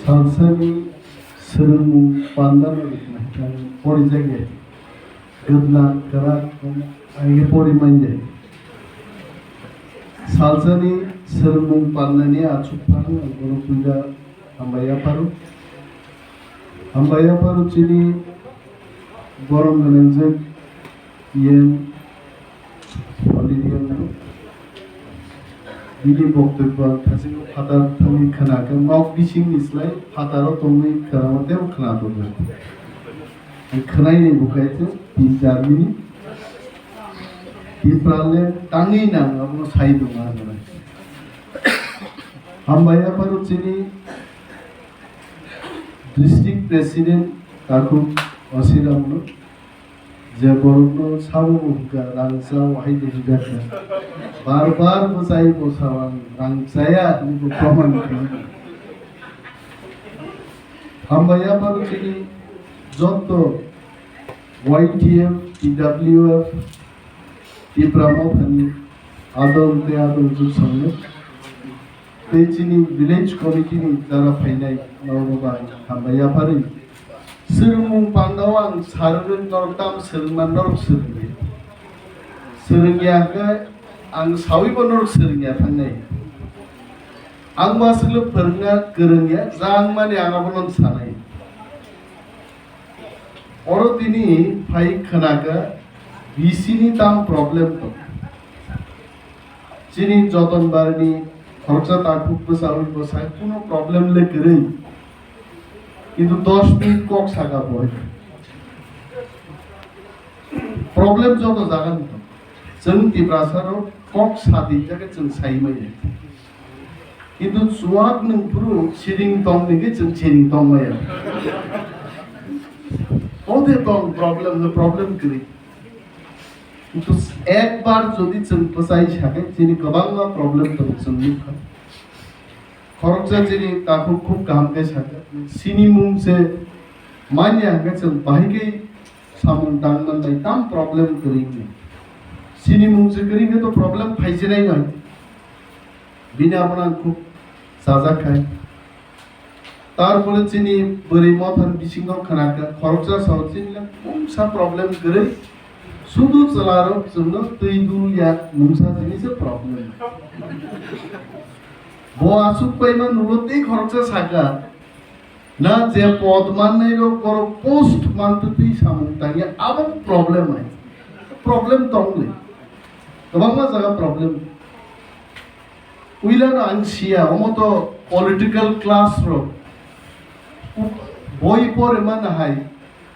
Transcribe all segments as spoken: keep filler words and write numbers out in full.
Salsani swrwngmung pandano rwknai ang porijakya. Gwdla kwrak ang pori manya. Salsani swrwngmung pandani achukphang ang bono puila hambai yapharo. Hambai yapharo chini borom gwnangjak yen Holiday no. Bini boktobbo ang thasingwi phatar thangwi khwnakha, nok bisingni slai phataro tongwi khwnama teibo khwnathokgwi. Ang khwnaini bwkhaitwi tin char minute. Tipraland tangwi nang abono sai tongo ang. Hambai yapharo chini District President Takhuk Osiramno. Je borokno sabo bo hwnkha, rang cha, o hai de hwnkha khe. Bar bar bwchai bo sao ang, rang chaya hinwi bo proman kha. Hambai yapharo chini joto Y T F, T W F, Tipra Mothani adol tei adol jwk songno. Tei chini village committee ni jara phainai norokno bo ang hambai yapharwi. Swrwngmung pandao ang sarwi norok tam swrwngma norok swrwngdi. Swrwngya khe ang sawibo norok swrwngya thangnai. Ang bo aswkle phwrwngna kwrwngya, jang mani ang abono sanai. Oro tini phai khwnakha B C ni tam problem tong. Chini Joton Barini khoroksa takhuk bwsawi bwsai kuno problem le kwrwi. Kintu dos minute kok saka bo. Problem joto jaga ni tong. Chwng Tiprasa rok kok sadi jaga chwng sai manya. Kintu chuwak nwng phuru siring tong nigwi chwng siring tong maya. Ode tong problem, no problem kwrwi. Kintu ekbar jodi chwng bwchai sakhe chini kwbangma problem tongo chwng nukha. Khoroksa chini takhuk khub kaham khe sakha. Sini mung se manya hwnkhe chwng bahai khe samung tang manbai tam problem kwrwi khe. Sini mung se kwrwi khe to problem phaijinai nai. Bini abono ang khub chajak khai. Tarpore chini bwrwi mothani bisingo khwnakha, khoroksa sao chini le mungsa problem kwrwi. Sudu chwla rok chwngno twi dul ya mungsa jinise problem. Bo aswk paima nulo tei khoroksa saka. Na je pod mannai rok borok post mantwi twi samung tangya, abo problem ai. Problem tong le. Kwbangma jaga problem. Uilano ang siya, omo to political class rok. Boi pore mana hai,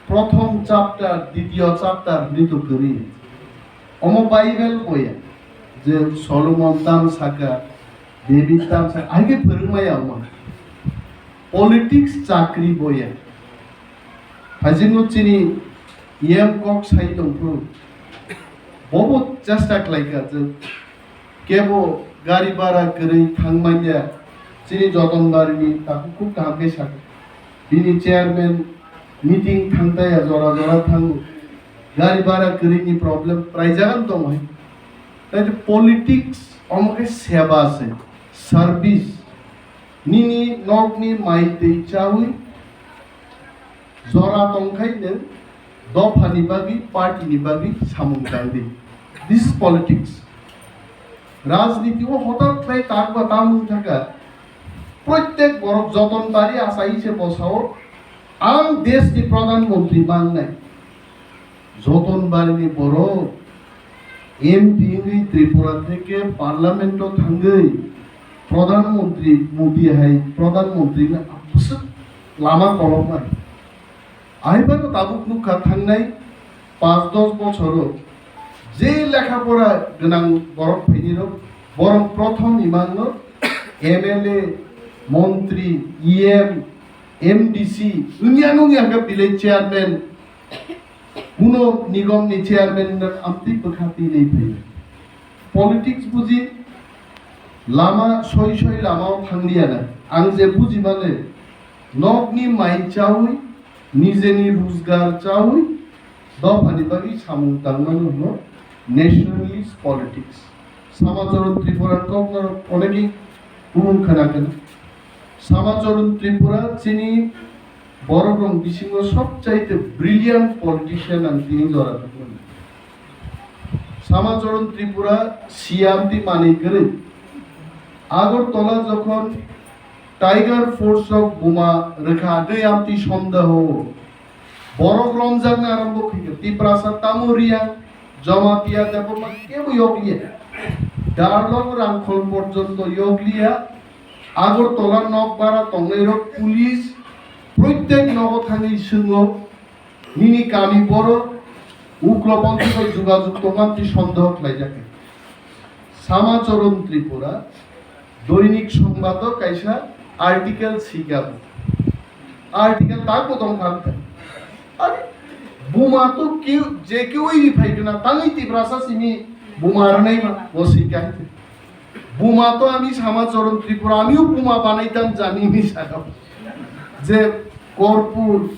prothom chapter, ditiyo chapter ni to kwrwi. Omo Bible boya, je Solomon tam saka, David tam saka, hai khe phwrwngmaya omo. Politics chakri boya. Haisingo chini yem kok sai tongphuru. Bobo chesta khlaikha je kebo gari bhara kwrwi thangmanya chini Joton Barini takhuk khub kaham khe sakha. Bini chairman meeting thangtaya jora jora thango. Gari bhara kwrwini problem praijagani tongo hai. Tai politics omo khe seba se, service. Nini nokni mai twi chawi jora tongkhai nwng dophani bagwi, party ni bagwi samung tangdi. This is politics. Rajniti o hotat khlai tak ba tam wng thaka. Protek borok Joton Bari achai se bosao ang desh ni pradhan mantri mangnai. Joton Barini borok M P wngwi Tripura theke Parliament o thangwi Pradhan Mantri Modi hai Pradhan Mantri no bwswk lama koloknai. Aibano tabuk nukha thangnai panch dos bochoro je lekha pora gwnang borok phainirok borok prothom imangno M L A, montri, E M, M D C, wngya nungya khe village chairman, Kuno nigom ni chairman no amtwi bwkha twi nai phaio. Politics buji lama soi soi lama o thang liya na. Ang je buji male nok ni mai chawi, nije ni rojgar chawi, dopha ni bagwi samung tang mano hwno nationalist politics. Samacharan Tripura kok no onegi Kubun khwna khwna. Samacharan Tripura chini borokrok bisingo sobchaite brilliant politician ang tini jora tubungo. Samacharan Tripura siyamti manwi kwrwi. Agartala jokhon Tiger Force rok buma rwkha tei amtwi sondeho o. Borok romjakna arombo khaikha. Tiprasa tamo Riang, Jamatia, Debbarma kebo yokliya. Darlong Rangkhol porjonto yokliya. Agartala nokbara tongnairok police proitek nogo thangwi swngo, nini kami borok ugroponthi bai jogajog tongma twi sondeho khlaijak. Samacharan Tripura Doinik Songbado kaisa article sikha. Article tak bo tong kha. Are, buma to keu, je keu iri phai gana, tangwi Tiprasa simi buma rwnai ma, bo sikha. Buma to ami Samacharan Tripura, amiu buma banaitam jani ni saka. Je korpur,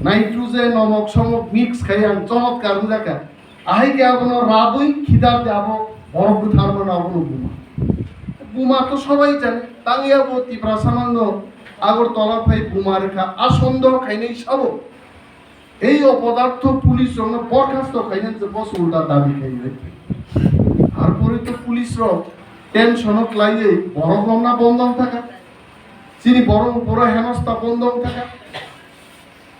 nitrogen, nomok somok mix khai ang chomotkar wngjakha. Ahai khe abono rabwi khidar de abo borok bwtharmano abono buma. Buma to sobai jani. Tangwi abo Tiprasa mano Agartala phai buma rwkha. Asondo khainai sabo. Ei opodartho police rokno borkhasto khainai je bos ulta dabi khainai. Harpore to police rok tension o klaiwi borok romna bondong thaka. Chini borok boro henosta bondong thaka.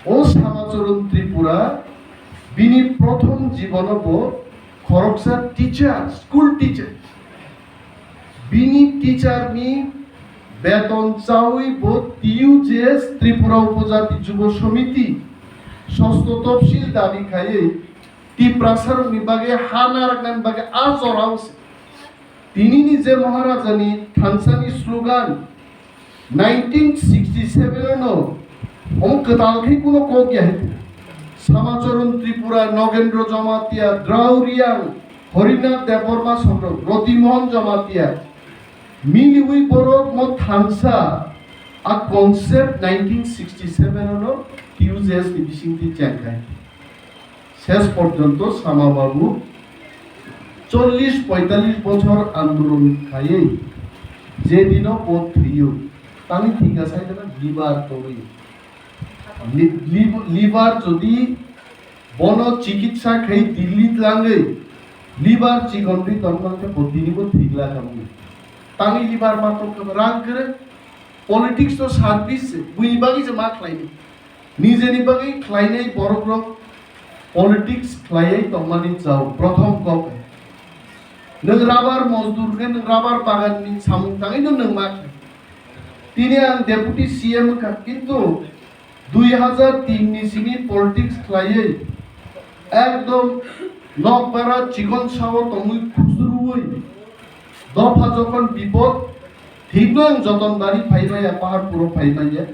O Samacharan Tripura bini prothom jibono bo khoroksa teacher, school teacher. Bini teacher ni beton chawi bo T U J S, Tripura Upojati Jubo Samiti, sosto topsil dabi khaiwi Tiprasa rokni bagwi ha narwknani bagwi a jorao se. Tinini je Maharaja ni thansa ni slogan nineteen sixty seven no omo kwtal khe kuno kok ya hai. Samacharan Tripura, Nogendra Jamatia, Drao Riang, Harinath Debbarma Songrok, Roti Mohan Jamatia, miliwi borok mo thansa a concept nineteen sixty seven no T U J S ni bisingtwi chengkhai. Ses porjonto Sama Babu chollish poitallish bochor andolon khaiwi je dino bo thwiyo, tangwi thwikha sai dana liver tongwi. Li-, li-, liver jodi bono chikitsa khai Delhi tlangwi liver chikon twi tongmang khe bo tini bo thwikla kha mung. Tangwi liver ma tongkha rang kwrwi, politics to service se, buini bagwi se ma khlaini. Nijeni bagwi khlainai borokrok politics khlaiwi tongmani chao. Prothom kok, nwng rabar mojdur khe nwng rabar baganni samung tangwino nwng ma khlai. Tini ang deputy C M wngkha, kintu dui hazar tin ni simi politics khlaiwi ekdom nokbara chikon sao tongwi khusruwi dopha jokhon bipod, thikno ang joton bari phai maya, Paharpuro phai maya.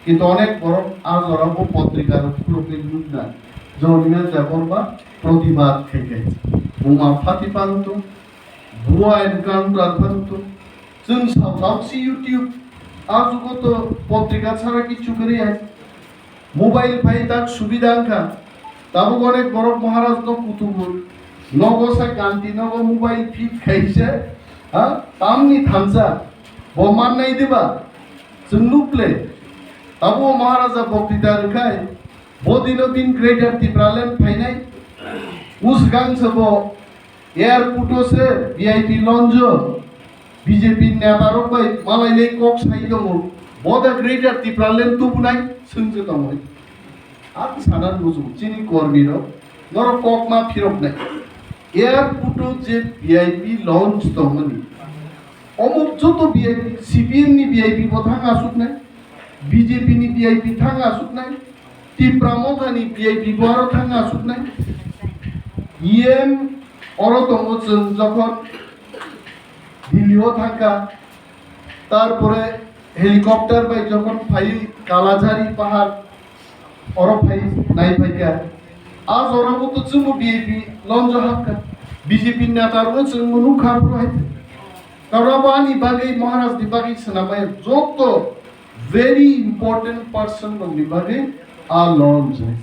Kintu onek borok a jora bo potrika rok phuroknwi nukna, Jolina Debbarma protibad khai khai. Buma phati phanto, bua encounter phanto. Chwng sao sao si YouTube, a jugo to potrika chara kichu kwrwi hai. Mobile phai tak subida wngkha. Tabuk onek borok Maharaj no kutubu. Nogo sa kanti nogo mobile fit khaise. Ha? Tamni thansa. Bo mannai diba? Chwng nukle. Tabuk Maharaja boktita rwkhai. Bodino bin Greater Tipraland phainai. Usgang se bo Airport o se V I P lounge o B J P neta rok bai malai le kok sai tongo. Boda Greater Tipraland tubunai swngse tongo. Ang sana musu chini kormi rok norok kok ma phirok nai. Airport o je V I P lounge tongmani. Omo joto V I P, C P M ni V I P bo thang asuk nai. B J P ni V I P thang asuk nai. Tipra Motha ni V I P bo aro thang asuk nai. E M oro tongo chwng jokhon Delhi o thangkha, tarpore helicopter bai jokhon phai Kalajari pahar oro phai nai phaikha. A jora bo to chwngbo V I P lounge o hapkha. B J P neta rok chwngbo nukha phuru hai. Karon bo ani bagwi Maharaj ni bagwi swnamaya joto very important person rokni bagwi a lounge hai.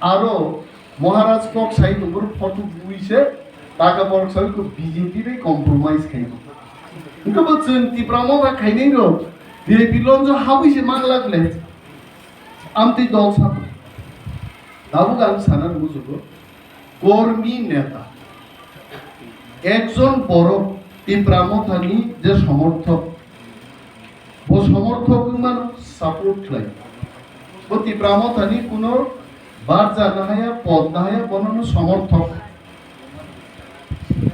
Aro Maharaj kok sai tongo photo bui se taka borok sai ko B J P bai compromise khai tongo. Hwnkhe bo chwng Tipra Motha khainai rok V I P lounge o habwi se manglak le. Amtwi dol sabo. Tabuk ang sana mujugo. Kormi neta. Ekjon borok Tipra Mothani je somorthok. Bo somorthok wngmano support khlai. Bo Tipra Mothani kuno barja nahaya, pod nahaya, bonono somorthok.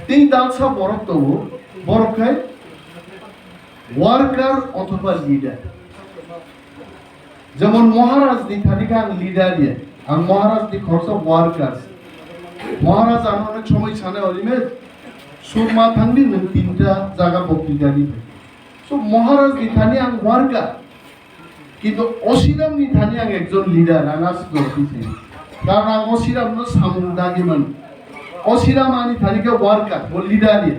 Tei dalsa borok tongo, borok khai worker othoba leader. Jemon Maharaj ni thani khe ang leader ya, ang Maharaj ni khoroksa worker. Maharaj ano onek somoi sanai, "Olimet, Surma thangdi nwng tinta jaga bokti gari." So Maharaj ni thani ang worker. Kintu Osiram ni thani ang ekjon leader, ang aswk jora twi se. Karon ang Osiram no samung dagi mano. Osiram ani thani khe worker, bo leader ya.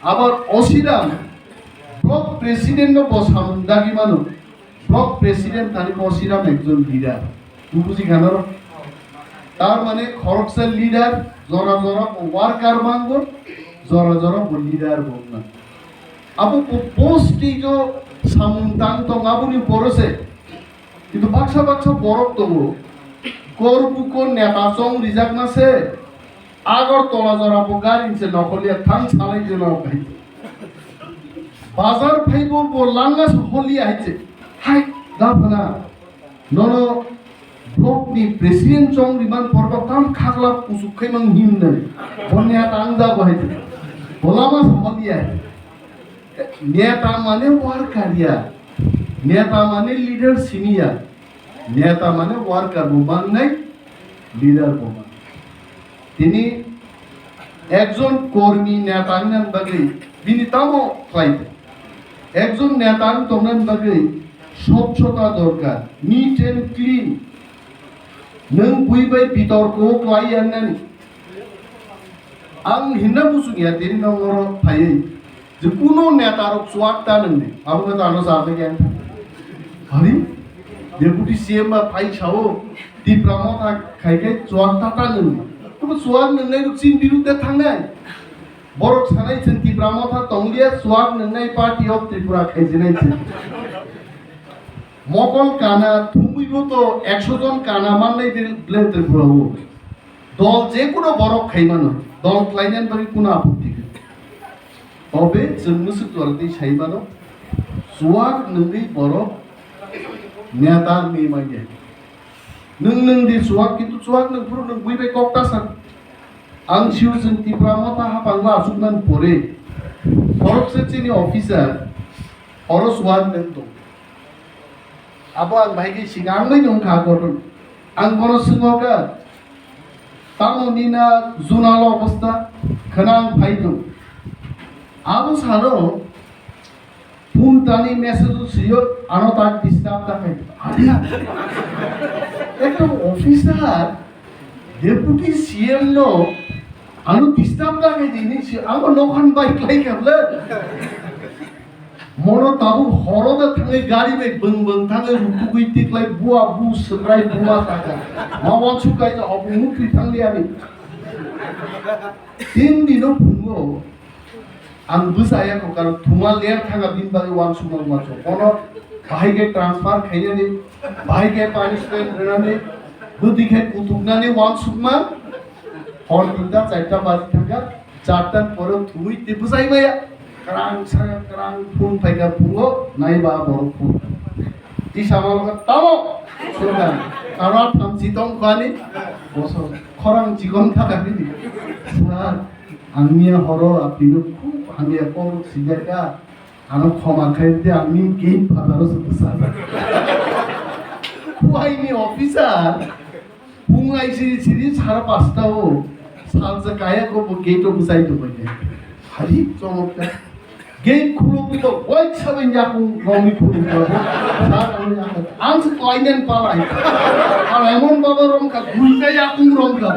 Abar Osiram block president no bo samung dagi mano. Block president thani bo Osiram ekjon leader. Twi buji khana rw? Tar mane khoroksa leader, jora jora bo worker mango, jora jora bo leader bo wngna. Abo bo post tei jo samung tang tong aboni poro se. Kintu baksa baksa borok tongo. Kor buko neta chong rijakma se. Agartala jora bo gari se nokholiya thang salai je nok hai. Bazar phaibo bo langa se holiya hai se. Hai, da phana. Nono block ni president chong riman porba tam khakla kusuk khai mang him nai. Bo neta ang da bo hai. Bo lama se holiya. Neta mane worker ya. Neta mane leader simi ya. Neta mane worker bo mangnai, leader bo mangnai. Tini ekjon kormi neta wngna bagwi bini tamo khlai? Ekjon neta wng tongna bagwi swchhota dorkar, neat and clean. Nwng bui bai bitorko klai ya nani. Ang hinna muchung ya tini nong oro phaiwi. Je kuno neta rok chuak ta nungni, abo khe tano sa khe keng. Hari, Deputy C M ba phai sao, Tipra Motha khai khe chuak ta ta nungni. Kuno chuak nungnai rok chini birudde thangnai. Borok sanai chwng Tipra Motha tongliya, chuak nungnai Party of Tripura khaijinai chwng. Mokol kana thumui bo to ekso jon kana mannai ble Tripura o. Dol je kuno borok khai mano, dol khlainani bagwi kuno apotti gwnang. Tobe chwng mwswk jora tei sai mano, chuak nwngwi borok neta wngwi manya. Nwng nwng di chuak, kintu chuak nwng phuru nwng bui bai kok ta san. Ang sio chwng Tipra Motha haphango achuknani pore, borok se chini officer, oro chuak nwng tong. Abo ang bahai khe siga ang bai nung kha kotor. Ang bono swngo kha, tamo nina junalo obostha khna ang phai tong. Abo sano phone tani message o sio ano tak disturb ta khai. Adia. Ekdom officer, deputy C M no ano disturb ta khai dini si abo nokhan bai klai kha bla. Mono tabuk horo da thangwi gari bai bwng bwng thangwi rukugwi tiklai bua bu swkrai buma saka. Ma wansuk kaisa obo mukti thangli ani. Tin dino phungo ang bwsa ya ko karon thuma ler thanga bin bagwi wansuk ma wansuk. Ono bahai khe transfer khainani, bahai khe punishment rwnani, bwtwi khe kutuknani wansukma. Hor tinta charta baji thangkha. Chartan pore thumui tei bwsai maya. Krang sa krang phone phaikha phungo naiba borok phone. Tisa malo kha tamo. Sura. Kara tham chitong khani. Boso khorang chikon thaka bini. Sa angniya horo apino khub hamya kok sijaka. Ano khoma khai de angni gate phataro se bwsa. Kuaini officer. Phung ai siri siri sara pasta o salsa kaya ko bo gate o bwsai tongbai de. Hari chomokta. Gate khulo khulo wai sabai yakung romwi khulo khulo. Sar ani yakung. Ang se klainan palai. Ar emon baba romkha duita yakung romkha.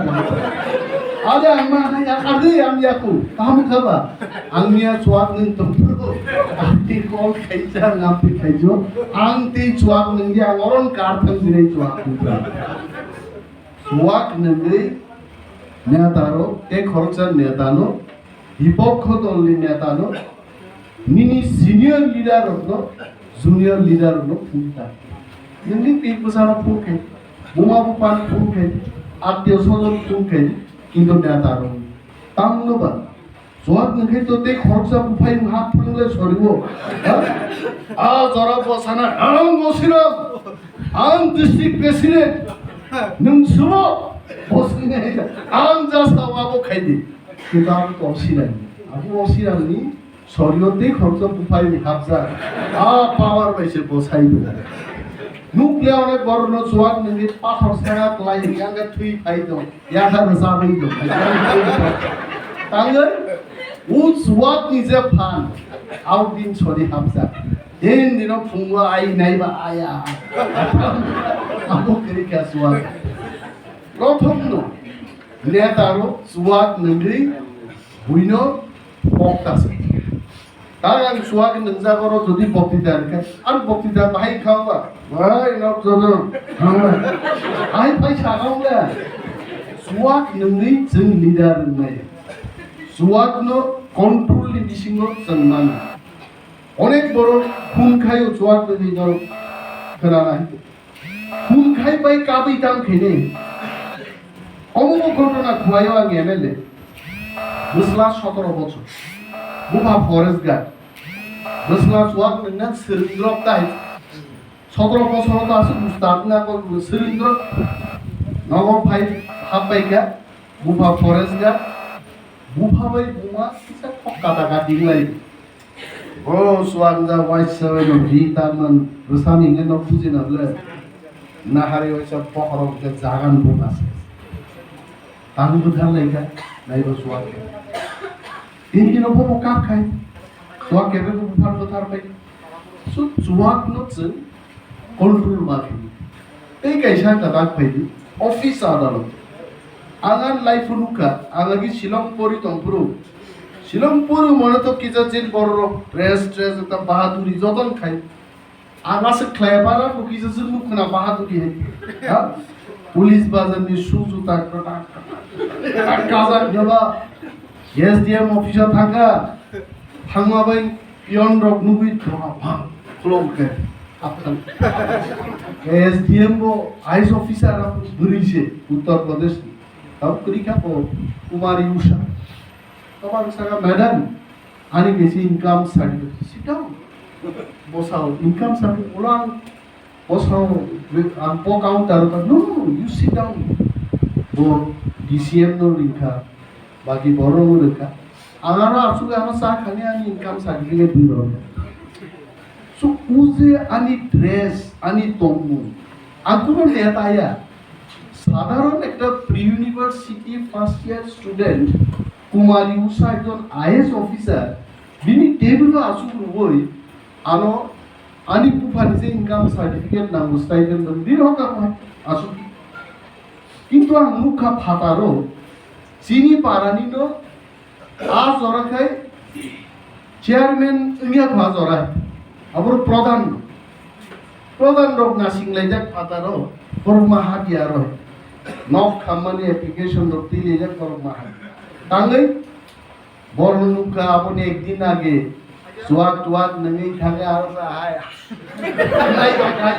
Ada ang ma yakar de ang yakung. Tam khaba. Ang niya chuak nung tong. Ang ti call khaisa ngam ti khaijo. Ang ti chuak nung ya oron kar thang jinai chuak nung. Chuak nungwi neta rok tei khoroksa neta no, hipok khodol ni neta no, Nini senior leader rokno, junior leader rokno phung ta. Nini pi bwsano phung khe, buma bupano phung khe, attiyo sojon phung khe, kintu neta rok. Tamno ba, chuak nungkhe to tei khoroksa buphai wng hap phang le soriwo. Ha? A jora bo sana, ang Mosiram, ang district president, nung sumo, bo sini ang jasa wabo khaidi. Kita ang to sirai. Aku sirai ni, soriwo tei khoroksa buphai wng hapjak. A power bai se bo sai do. Nukle onek borokno chuak nungwi pathor sengak lai, yang thui phai do. Yakha rwchapwi tong. Tangwi, o chuak ni je phan, au din sori hamsa. Din dino phungo ai nai ba aya. Abo kwrwi kha chuak. Prothom no, neta ro chuak nungwi buino pokta se. Tang ang chuak nungjak oro jodi boktita rwkha, ang boktita bahai kha wngba? Bai, nok jono, hwnba. Ai phai sakha wngla. Chuak nungwi chwng leader wngnai. Chuak no control ni bisingo chwng mano. Onek borok khun khaio chuak nungwi norok khwnana hwnkhe. Khun khai bai kabui tam khainai. Omo bo ghotona Khowai o ang M L A. Bwsla sotoro bochor. Bupha forest guard. Bwsla chuak nungna swrwng drop tai. Sotoro bochor o ta aswk bwsla wngna kok swrwng drop. Nogo phai hap pai kha. Bupha forest guard. Bupha bai buma kisa kok kata kati wnglaio. O chuak ja waisa bai no ri ta man bwsani hwnwi no buji na ble. Nahari waisa bokhorok je jagan buka se. Tang bwthar lai kha, nai bo chuak khe. Tini dino bo bo kap khai. Chuak khe bo buphar bwthar bai. Su chuak no chwng control ma khe. Tei kaisa kwtak phai di, office adalot. Ang ani life-o nukha, ang agi Shillong pori tongphuru. Shillong pori mane to kisa jin bororok dress, dress ekta bahaduri joton khai. Ang aswk khlai para bo kisa jin nukha na bahaduri hai. Ha? Police bazar ni shoe juta kwtak kwtak. Kajak jaba. S D M office-o thangkha, thangma bai peon rok nugwi thangma bang khulok khe hapthang. S D M bo I A S officer rok bwrwi se Uttar Pradesh ni. Tabuk kwrwi kha bo Kumari Usha. Tabuk saka, "Madam, ani kaisa income certificate." Sit down. Bosao income certificate ulang. O sao, ang po counter o ta, "No, no, you sit down." Bo D C M no ringkha, baki borok no ringkha. Ang aro aswk ano cha khani ani income certificate di rw. So, o je ani dress, ani tongmung, ang kuno neta ya. Sadharon ekta pre-university first year student, Kumari Usha ekjon I A S officer, bini table o aswk rwui ano Ani buphani je income certificate nango, stipend rok di rok ka phai aswk. Kintu ang nukha phataro, chini parani no a jora khai chairman wngya kha a jora. Aboro pradhan, pradhan rok nasing laijak phataro, borok ma hadiya rok. Nok khammani application rok twi laijak borok ma hadiya. Tangwi Borok nukha aboni ekdin age. Chuak chuak nungwi thangwi aro sa hai. Khwnai tongkha.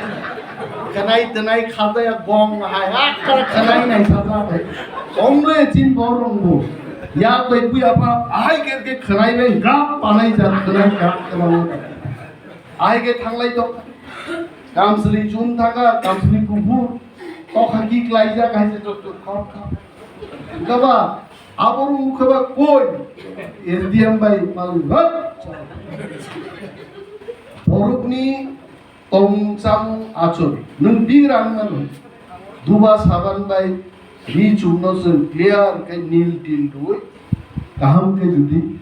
Khwnai twnai khajaya gong hai. Akkar khwnai nai sajak hai. Omle chin borok bo. Ya bai puya pa hai ker ke khwnai bai gap panai jat khwnai gap khwnai. Ahai khe thanglai tong. Kamsli chum thangkha, kamsli kuphur. Tokha ki klaijak hai se tok tok khor khor. Gaba, abo rung khe ba koi. S D M bai mal rat. Borokni tong chang achor. Nwng bi rang mano. Duba saban bai ri chumno chwng clear khe nil til rwi. Kaham khe jodi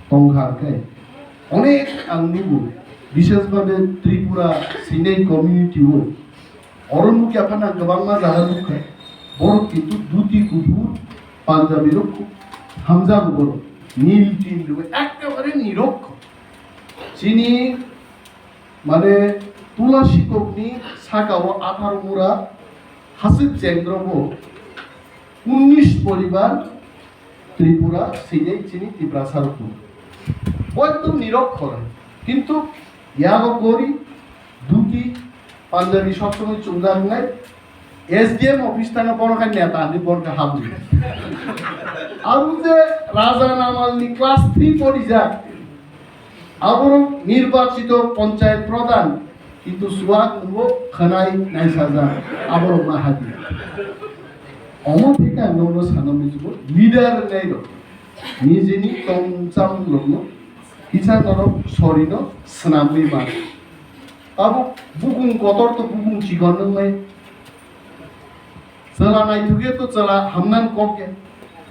tongkha khe. Onek ang nugo, bishes bhabe Tripura Sinai community o. Oro nukya phano ang kwbangma jaga nukha. Borok kintu dhuti kuphur, punjabi rok hamjago borok. Nil til rwi ekkebare nirok. Chini mane Tula Sikokni sakao atharo mura hasik chengrobo unnish poribar Tripura sini chini Tiprasa rok. Bo ekdom nirok khorang. Kintu yago gori, dhuti, punjabi sob somoi chumjak wngnai. S D M office thangna bono khai neta hinwi bono khai habwi. Abo je Raja Namalni class three porijak, aborok nirbachito ponchayat pradhan, kintu suak nungo khwnai naisajak, aborok ma hadi. Omo theka ang nokno sana muchugo, leader nairok nijini tongcham rokno kisa norok sorino swnamwi mano. Abo bukung kotor to bukung chikon nwngnai. Chwla naithokya to chwla hamnani kok ya.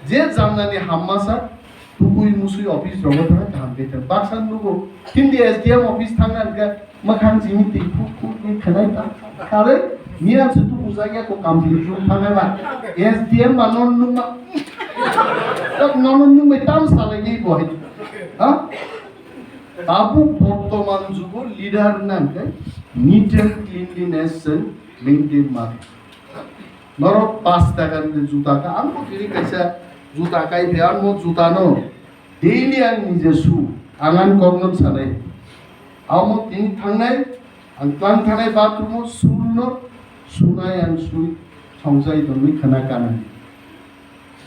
Je jamnani hamma sa, tukui musui office rogo thang kaham khe thang. Baksa nugo, hindi S D M office thangna hwnkhe, mwkhang simi twi khuk khuk ni khwnai ta. Kare, miya se tu bujak ya ko complete room thangnai ba. S D M ba non nung ma. Tak non nung bai tam salai ni bo hai. Ha? Tabuk bortoman jugo leader nang khe neat and cleanliness se maintain ma. Norok pas taka ni juta ka, ang bo tini kaisa juta kai phi, ang mo juta no daily ang nije su, ang ani kok no sanai. Amo tini thangnai, ang tlang thangnai bathroom o sul no sunai ang sui songchai tongwi khana kanai.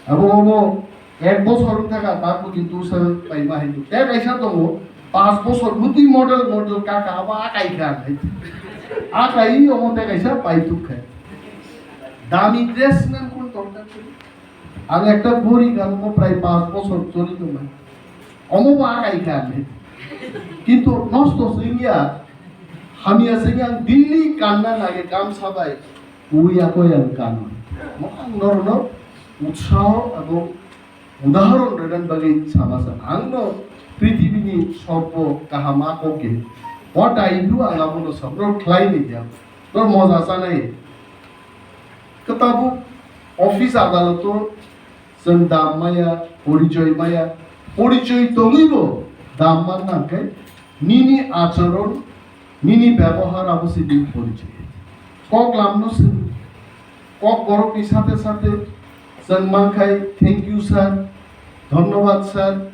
Abo omo ek bosor wng thaka, tabuk kintu sa paima hai. Tei kaisa tongo, panch bosor mutwi model model kaka, abo akai kha hai. Akai omo tei kaisa paituk kha. Dami dress nang kun tongkha. Ang ekta gori gano prai panch bosor choli tongmai. Omo bo akai kha hai. Kintu nosto singya, hamya singya ang daily kanna lage kam sabai. Ui ako yang kano. Mo ang norno utsaho abo udahoron rwna bagwi sama sa. Ang no prithibini sorbo kaham ako ke. What I do ang abo no sabro khlai ni ya. Nor moja sanai. Ketabu office adaloto chwng dam maya, porichoi maya, porichoi tongwi bo dam man nang khe nini acharon, nini byabohar abo se nini porichoi. Kok lamno se, kok borokni sathe sathe chwng man khai, "Thank you sir, dhonnobad sir,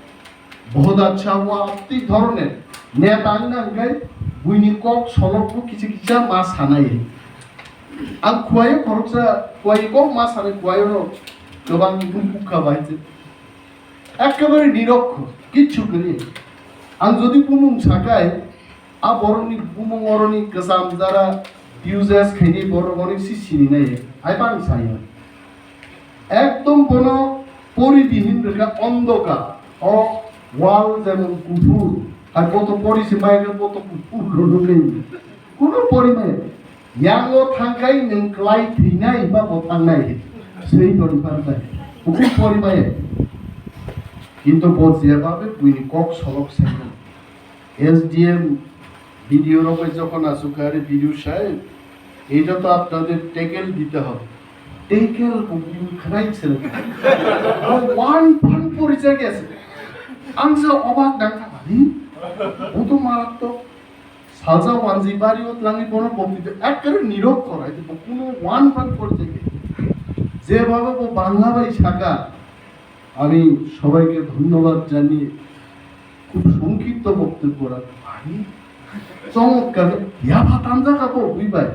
bahut acha hua," tei dhoroner neta wngna hwnkhe buini kok solokbo kisa kisa ma sanai. Ang khuaio khoroksa, khuaio kok ma sanai, khuaio no kwbang bukha bai se. Ekkebare nirokho, kichu kwrwi. Ang jodi bumung sakai, a borokni bumung oroni kwcham jara uses khaini borok onek si sini nai. Hai bang saya. Ekdom bono pori di hin rwkha ondokar. O wall jemon kuphur. Hai boto pori se mai khe boto kuphur rwrwk nai. Kuno pori mai. Yango thangkai nwng klai thwinai ba bo thangnai. Sei toni pantai. Kuphur pori mai. Kintu bo jeba be buini kok solok sai. S D M B D O rok bai jokhon asuk kha, "Are B D O saheb, এটা তো আপনাদের ট্যাকেল দিতে হবে।" Tackle ko bini khwnai se. O one phan porijak ya se. Ang se obak dang kha, "Ari, bo to marattok." Salsa wanji bari o tlangwi bono bokti de ekkere nirok korai, bo kuno one phan porijak ya. Jebhabe bo Bangla bai saka, আমি সবাইকে ধন্যবাদ জানিয়ে খুব সংক্ষিপ্ত বক্তব্য রাখবো। ভাই, চমৎকার, ইয়াফা তামজা কাপো, বুঝবাই?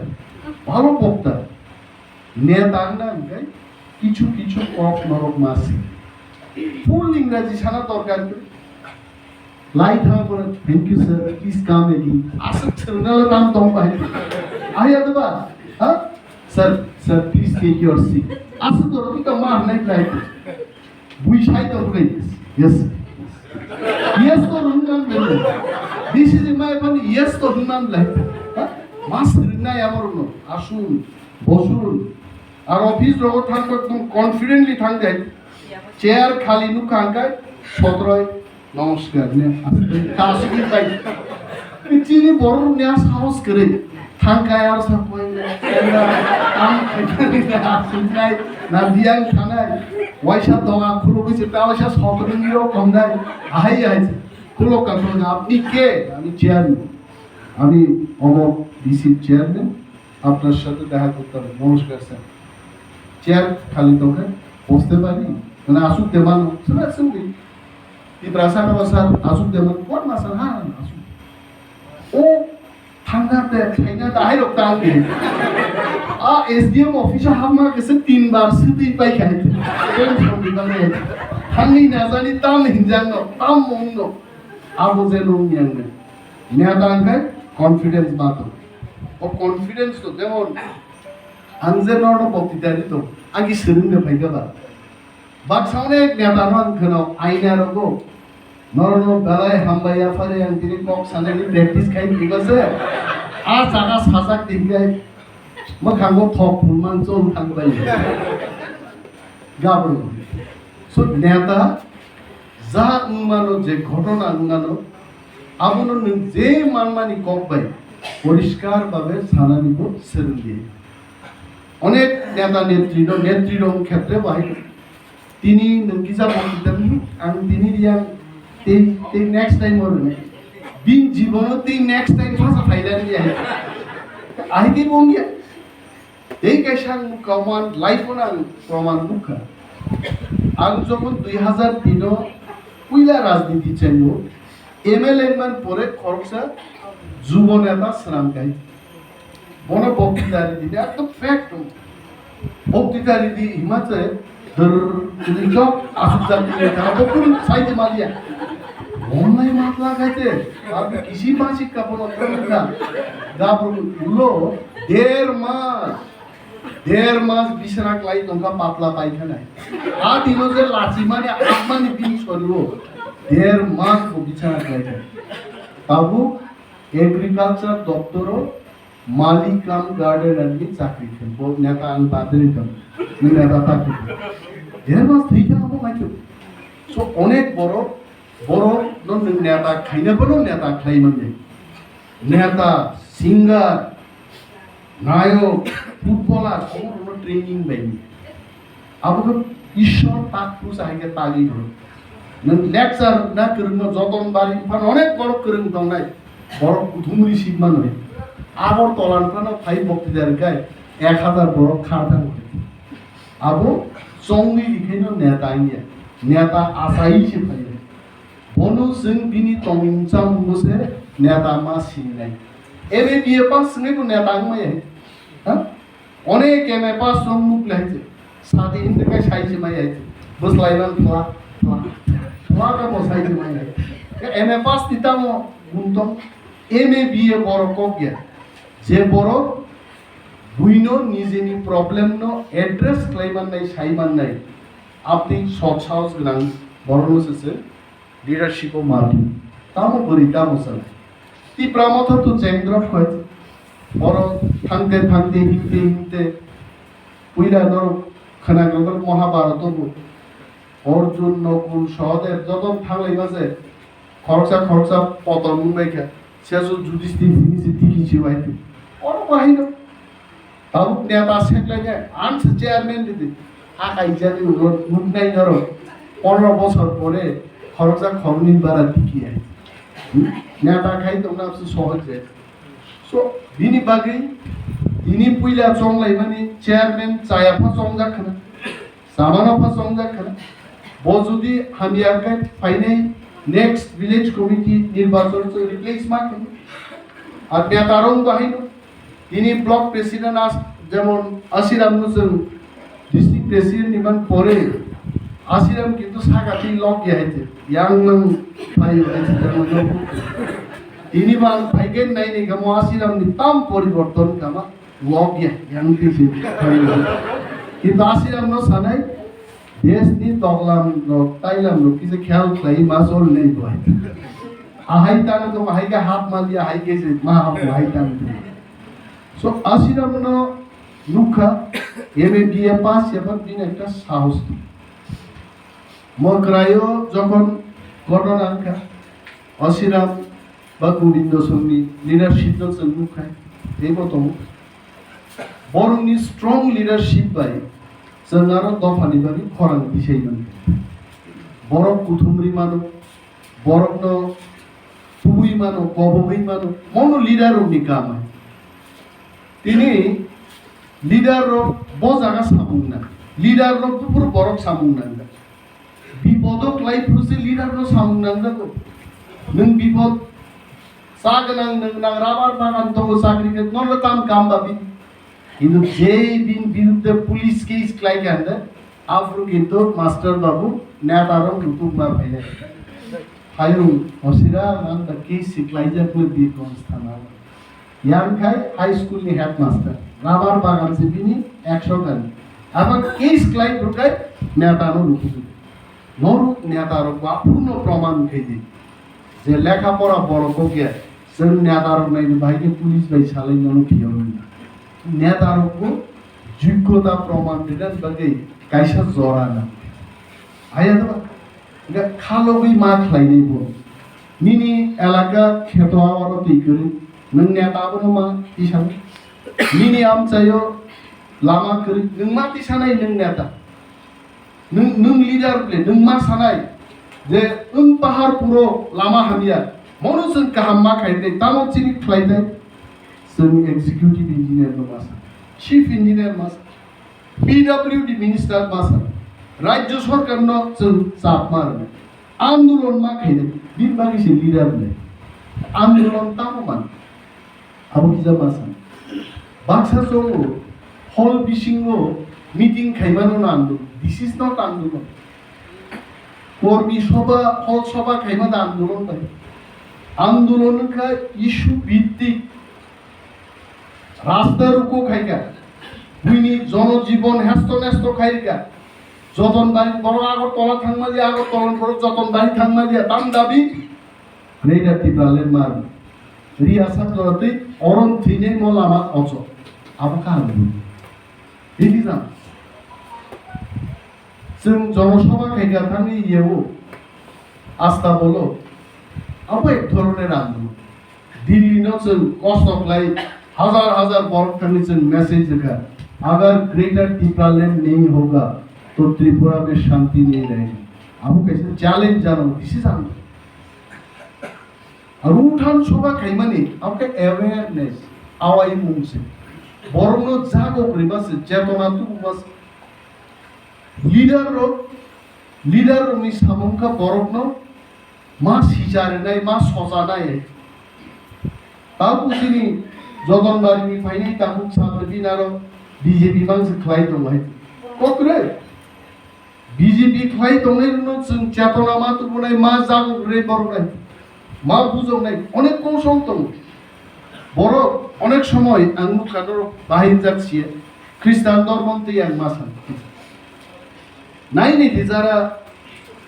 ভালো বক্তা। নেতা না, ওকে? কিছু কিছু কপ নরক মাসি। ফুল ইংরাজি সারা দরকার করে। Lai thang pore, "Thank you, sir. Please come again." Aswk swrwngnai tam tong bai. Ahi ato ba? Ha? "Sir, sir, please take your seat." Aswk doro ki tong ma hnai lai. Bui sai tong bai. "Yes, sir. Yes, to rwngnan bai." This is my fun. "Yes, to rwngnan bai." Ha? Mas rwngnai amor no. Asun, bosun. Ar office rogo thang ko ekdom confidently thang dai. Chair khali nukha hwnkhe sotroi. Namaskar ne, aswk kasugwi bai. Chini borok ni a sahos kwrwi. Thangkai ar sa koi ne, ang khaikani ne, aswk nai, na biyang thanai. Waisa doga khulugwi se, ta waisa sokri ni rok komnai. Ahai, ahai. Khulok ka khulok, "Apni ke?" "Ami chairman. Ami omo D C chairman. Apnar sathe dekha korte hobe." "Namaskar sir." Chair khali tongkhe, "Boste pari?" Mane aswk de mano, sir, aswk de. Tiprasa ka ba sir, asuk de man, what ma sir, ha, asuk. O, thangna de, khaina de, hai rok ta ang de. A S D M office o hamma kese tin bar swtwi pai khai. Tension di bang de. Thangni na jani tam hinjang no, tam mong no. Abo je nung yang de. Neta ang khai confidence ba to. O confidence to, jemon ang je no no bokti dari to, ang ki swrwng de phai ka ba. Baksa onek neta no ang kheno aina rogo. Norokno belai hambai yaphari ang tini kok sanani practice khai tongma se. A jaga sajak tini khai mwkhango thok phunman chol thangbai. Gabru. So neta ja wngmano je ghotona wngmano abono nwng je manmani kok bai poriskar babe sanani bo swrwngdi. Onek neta netri no, netri rok khetre bai tini nwng kisa bo kitam ang tini riang tei, tei next time or ne. Bin jibono tei next time phasa phailani ya. Ahi ke bongya. Tei kaisa ang proman, life o ang proman nukha. Ang jokhon dui hazar tin o puila rajniti chengo, M L A man pore khoroksa jubo neta swnam kai. Bono bokti dari di, ekdom fact. Bokti dari di hima se, dur, tini jok, asuk jani, tini jok, bo kunu saite maliya. Online matla kaite, abi kisi masik ka bono tangka. Gabru ulo, der mas, der mas bisana klai tongka patla paikhanai. A dino je lachi mani, apmani bini soriwo, der mas bo bisana klai kha. Tabu agriculture doptoro malik cum gardener ni chakri khe, bo neta ang badri khe, ni neta ta khe. There was three khe abo mai khe. So onek borok, borok no nwng neta khaina bono neta khlai manya. Neta, singer, nayok, footballer, omo no training bai. Abo khe Ishwar tak pusa hai khe tagi bro. Nwng lecture na kwrwngno joton bari phan onek borok kwrwng tongnai. Borok kuthumri sibma noi. Abor tolan phano phai bokti dar kai ek hazar borok kha thang. Abo chongwi rikhaino neta wngya. Neta asai se phai. Bono chwng bini tongmung chamungno se neta ma sinai. M A B A pass wngwi bo neta wngmaya. Ha? Onek M A pass rok nuk lai se. Sadi hinde kai sai se mai ai. Bwslai man thla, thla. Thla ka mo sai se mai ai. Ka M A pass ni tamo gun tong. M A B A borok kok ya. Je borok buino nijeni problem no address khlai mannai, sai mannai. Abdi sok sahos gwnang borok no se se. Leadership o mati. Tamo bwrwi tamo chwng. Tipra motha tu chengdrop khai. Oro thangte thangte himte himte. Puila norok khwnagrok Mahabharata bo. Arjun, Nakul, Sahadev joto thanglai ma se. Khoroksa khoroksa poton wngbai kha. Sesu Judisthir simi se tiki chibai. Oro bahai no. Tabuk neta seklainai, ang se chairman ridi. A kaijani ulo nuknai norok. Pondro bosor pore khoroksa khoroknwi bara tiki ai. Hmm? Neta khai tongna abse sohoj je. So, bini bagwi tini puila chonglaimani chairman chaya pha chongjak khna. Samano pha chongjak khna. Bo jodi hamya khe phainai next village committee nirbachon se replace ma khna. Ar neta rong bahai no. Tini block president as, jemon Asiram no chwng district president ni man pore, Asiram kintu saka twi lok ya haite, yang nang phai haite, jemon no. Tini bang phai gen nai ni kamo Asiram ni tam poriborton kama lok ya, yang twi se phai. Kintu Asiram no sanai, desh ni toklam rok, tailam rok kisa khayal khlai ma chol nei bo. Ahai tang to, ahai ke hap mal ya, ahai ke se ma hap, ahai tang to. So, Asiram no nukha, M A B A pass ya, but bini ekta sahos. Mo krayo jokhon ghotona wngkha, Asiram ba Gobindo Songni leadership no chwng nukha, teibo tongo. Borokni strong leadership bai chwng aro dophani bagwi khorang tisai mankha. Borok kuthumri mano, borokno tubui mano, kobogwi mano, mono leader rokni kama. Tini leader rok bo jaga samung nang, leader rok buphuru borok samung nang. Bipodo kwlai phuru se leader no samung nangjago. Nwng bipod, cha gwnang, nwng nang rabar bagan tongo, chakri khe nono tam kam babi. Kintu je bini birudde police case kwlai kha hwnde, aphuru kintu master babu neta rok nukhung ma phainai. Hayung osira man da case kwlaijakno Birgons thana. Yang khai high school ni headmaster, rabar bagan se bini ekso gani. Abo case kwlai phuru khai neta no nukhung. Norok neta rok bo aphuru no proman khai di. Je lekha pora borok kok ya, chwng neta rok nai bahai khe police bai salai nono phiya wngya. Neta rok bo joggota proman rwna bagwi kaisa jora nang. Haya da ba? Ga khalogwi ma khlainai bo. Nini elaka kheto awaro twi kwrwi, nwng neta abono ma tisanai. Nini amchaio lama kwrwi, nwng ma tisanai nwng neta. Nwng, nwng leader ble, nwng ma sanai je nwng pahar puro lama hamya, mono chwng kaham ma khainai, tamo chini khlainai? Chwng executive engineer no ma sa, chief engineer ma sa, P W D minister ma sa, rajya sarkar no chwng chap ma rwnai, andolon ma khainai, bini bagwi se leader ble, andolon tamo man. Abo kisa ma sa. Baksa chongo hall bisingo meeting khaimano no andolon. This is not andolon. Kormi sobha, hall sobha khaima da andolon bai. Andolon wngkha issue bhittik. Rasta ruko khaika. Buini jonojibon hesto nesto khaika. Joton bari borok Agartala thangma liya, Agartala borok Joton bari thangma liya. Tam dabi. Greater Tipraland mar. Riya Sakdora tei Oron thwinai mo lama ocho. Abo kaham. Ini jang. Chwng jonosabha khaikha thangwi yeo. Asta bolo. Abo ek dhoroner andolon. Delhi no chwng kosto khlai hazar hazar borok thangwi chwng message rwkha. Agar Greater Tipraland nahi hoga, to Tripura mein shanti nahi rahegi. Abo kaisa challenge jano, this is andolon. Aro uthan sobha khaimani, abo khe awareness, awaimung se. Borokno jagok rwma se, chetona tubuma se. Leader rok, leader rokni samung kha borokno ma sicha rwnai, ma socha nai. Tamo chini Jotonbari ni phainai tabuk sabri binaro B J P mang se khlai tong hai. Kokre. B J P khlai tongnai rokno chwng chetona ma tubunai, ma jagok rwi boroknai, ma bujoknai, onek kosong tongo. Borok onek somoy ang nukha norok bahai jak siya, Khristan dormo twi ang ma san. Naini di jara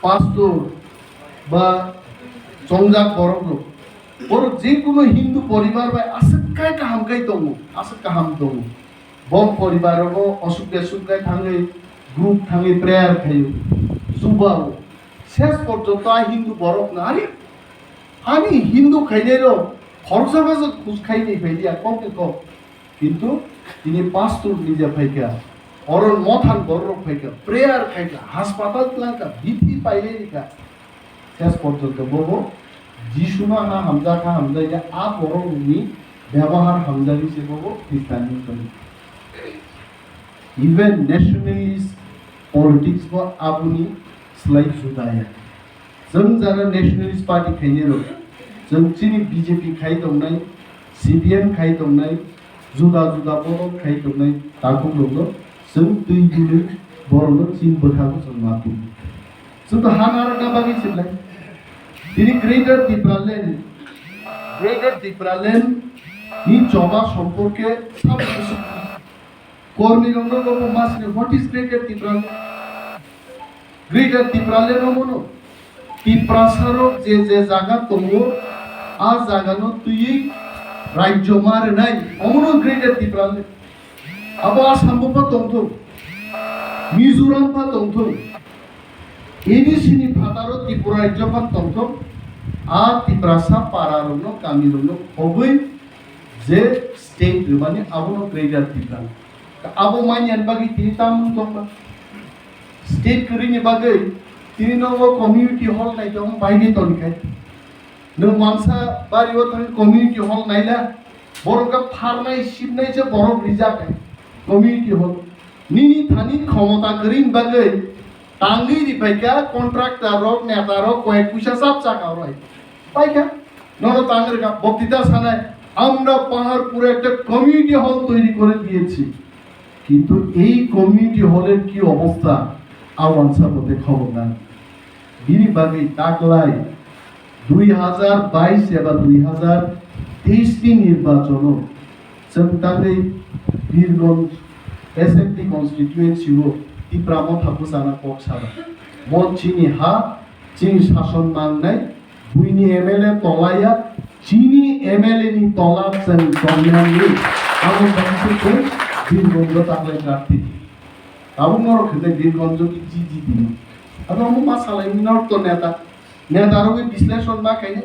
pastor ba chongjak borok rok, borok je kono Hindu poribar bai aswk kai kaham kai tongo, aswk kaham tongo. Bo poribar rogo osuk besuk kai thangwi group thangwi prayer khaio. Chubao. Ses porjonto a Hindu borok no, "Are, ani Hindu khainai rok khoroksa bwswk khus khainai phai liya, kok ni kok." Kintu tini pastor nija phaikha, oro mothan borok rok phaikha, prayer khaikha, haspatal twlangkha, bithi pailai rikha. Ses porjonto bobo Jisuno ha hamjak, ha hamjakya a borokni bebohar hamjagwi se bobo Khristanni wngkha. Even nationalist politics bo aboni slai juda ya. Chwng jara nationalist party khainai rok, chwng chini B J P khai tongnai, C P M khai tongnai, juda juda bodol khai tongnai takhuk rokno chwng twi dili borokno chini bwkhago chwng ma tubui. Chwng to ha narwkna bagwi se belai. Tini Greater Tipraland, Greater Tipraland ni choba somporke sabo kormi rokno bo ma sini, what is Greater Tipraland? Greater Tipraland omono Tiprasa rok je je jaga tongo, a jaga no twiwi rajyo ma rwnai, omono Greater Tipraland. Abo Assam bo pha tongthung, Mizoram pha tongthung, A D C ni phataro Tripura rajyo pha tongthung, a Tiprasa para rokno, kami rokno khobwi je state rwmani abono Greater Tipraland. Abo manya ni bagwi tini tamung tongma. State kwrwini bagwi tini nogo community hall naitong baigwi tonikhai. Nwng wansa bario thangwi community hall naila, borok khe pharnai sibnai se borok rijak hai community hall. Nini thani khomota kwrwini bagwi Tangwi ri phaikha contractor rok, neta rok, koyek puisa chap chaka oro hai. Paikha, nono tangwi rwkha, boktita sanai, "আমরা পাহাড়পুরে একটা community hall তৈরি করে দিয়েছি।" কিন্তু এই কমিউনিটি হলের কি অবস্থা, a wansa bo tei khobor nang. Bini bagwi taklai dui hazar bais eba dui hazar teis ni nirbachono chwng tangwi Birgonj Assembly Constituency o Tipra Motha bwsana kok sana. Bo chini ha, chini sason mangnai, buini M L A tolaya, chini M L A ni tola chwng tongnani, abo bangsa chwng Birgonjo taklai prarthi. Abo norok hwnwi Birgonjo ki ji ji dino. Abo omo ma salai norok to neta. Neta rokni bisleshon ma khaini.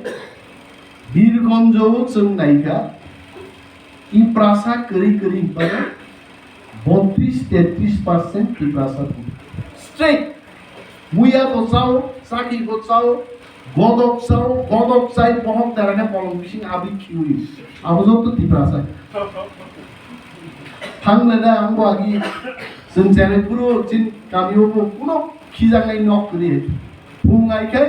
Birgonjo o chwng naikha, Tiprasa kwrwi kwrwi hinphano botris tetris percent Tiprasa thung. Straight. Muya bo chao, chakri bo chao, godok chao, godok chai, bohok dara khe bolong bising abwi khiui. Abo joto Tiprasa. Thang le na ang bo agi chwng chene puro chin kami o bo kuno khijaknai nok kwrwi. Phung ai khe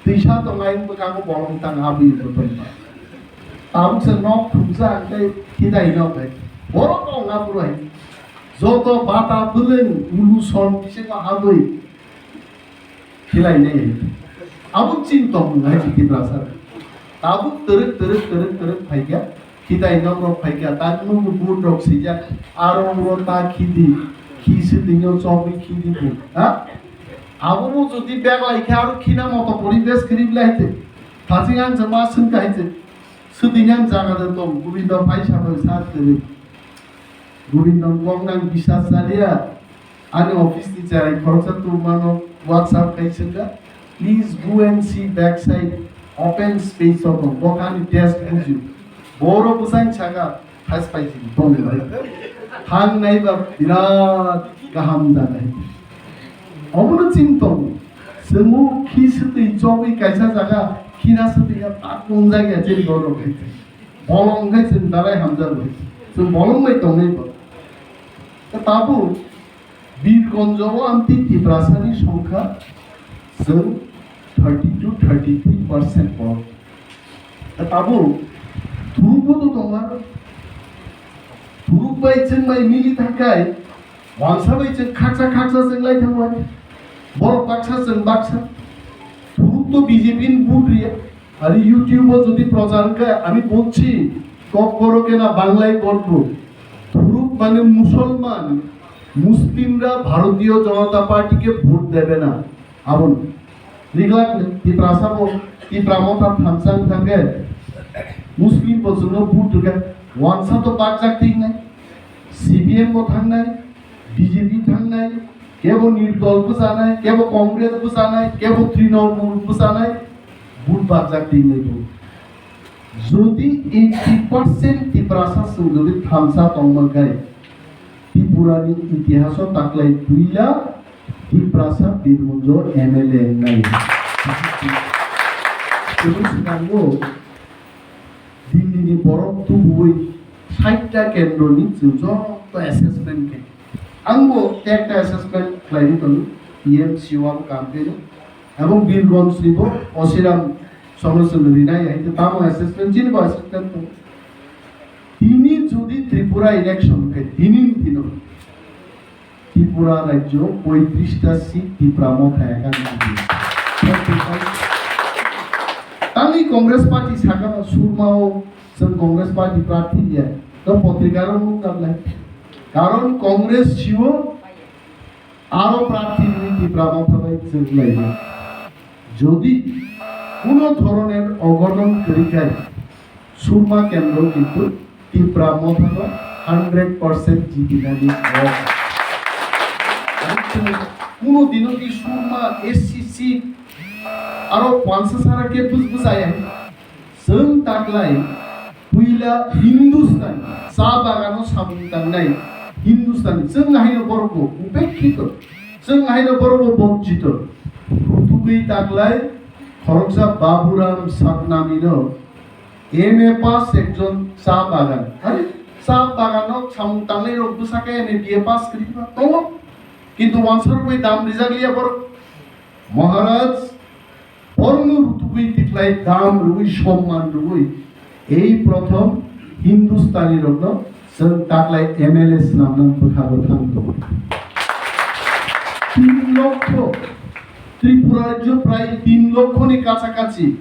twisa tong ai bwkha bo bolong tang abwi bo tong. Tabuk se nok thumsa ang tei khidai nok hai. Borok ong a puro hai. Joto bata bwlwng ulu son bisingo habwi khilainai. Abo chini tongmung hai Tiprasa. Tabuk twrwk twrwk twrwk twrwk phaikha. Khitai nok rok phaikha. Tabuk nungni vote rok swijak. Aro oro ta khidi. Khi swtwino chobwi khidi bo. Ha? Abo bo jodi bag laikha aro khina moto poribesh kwrwi lai te. Thaching ang jama swngkha hai te. Swtwini ang jaga de tong. Gobindo phai sabai sa kwrwi. Gobindo wng nang bisas chaliya. Ani office ni cherai khoroksa tongmano WhatsApp khai swngkha, "Please go and see backside, open space o tong." Bo ani desk bujio. Boro bwsang saka, "Thas paisi tong bai." Thang nai ba birat kaham janai. Omono chini tongo. Chwngno khi swtwi chobwi kaisa jaga, khina swtwi ya tak wngjak ya chini borok hai. Bolong khe chwng dalai hamjak bai. Chwng bolong bai tongnai bo. Tabuk Birgonjo o amtwi Tiprasani songkha chwng thirty to thirty three percent borok. Tabuk thurukbo to tongma. Thuruk bai chwng bai mili thangkai, wansa bai chwng khaksa khaksa chwng lai thangbai. Borok baksa chwng baksa. Thuruk to B J P ni vote riya. আরে YouTube-ও যদি প্রচার করে, আমি বলছি, ককবরকে না বাংলায় বলবো, ধুরুক মানে মুসলমান, মুসলিমরা ভারতীয় জনতা পার্টিকে ভোট দেবে না। Abon, riglak ni, Tiprasa bo, Tipra Motha thamsang thangke, Muslim bo chwngno vote rwkha, wansa to bakjak thik nai, C P M bo thangnai, B J P thangnai, kebo Nirdol bwchanai, kebo Congress bwchanai, kebo Trinamool bwchanai, vote bakjak tingnai bo. Jodi eighty percent Tiprasa chwng jodi thamsa tongma khe, Tripura ni itihaso taklai puila Tiprasa Birgonjo M L A wngnai. Tini swnamgo Delhi ni borok tubuwi sait ta kendro ni chwng joto assessment khe. Ang bo ekta assessment khlaiwi tongo, T M C o abo kam khe. Abo Birgonj ni bo Osiram Sono chwng rinai hai tamo assessment chini bo assessment tongo. Tini jodi Tripura election khe tini ni dino Tripura rajyo poitrista seat Tipra Motha ekang. Tangwi Congress party sakano Surma o chwng Congress party prarthi ya. To potrika rok nukna lai. Karon Congress siwo aro prarthi ni Tipra Motha bai chwng lai ya. Jodi kuno dhoroner ogoton kwrwi khai, Surma kendro kintu Tipra Mothano hundred percent jitinani kok. Kuno dino di Surma S C C aro pansa sara ke bus bus aya. Chwng taklai puila Hindustan cha bagano samung tangnai Hindustan chwng haino borokbo upekkito, chwng haino borokbo bonchito. Tugwi taklai khoroksa Baburam Satnamino M A pass ekjon cha bagan. Are cha bagano samung tangnai rok bwsakhe M A B A pass kwrwi ba tongo. Kintu wansarok bai dam rijak liya borok. Maharaj, borokno rutugwi tiklai dam rwui somman rwui ei prothom Hindustani rokno chwng taklai M L A swnamnang bwkha bwthang tongo. Tin lokho, Tripura rajyo prai tin lokhoni kacha kachi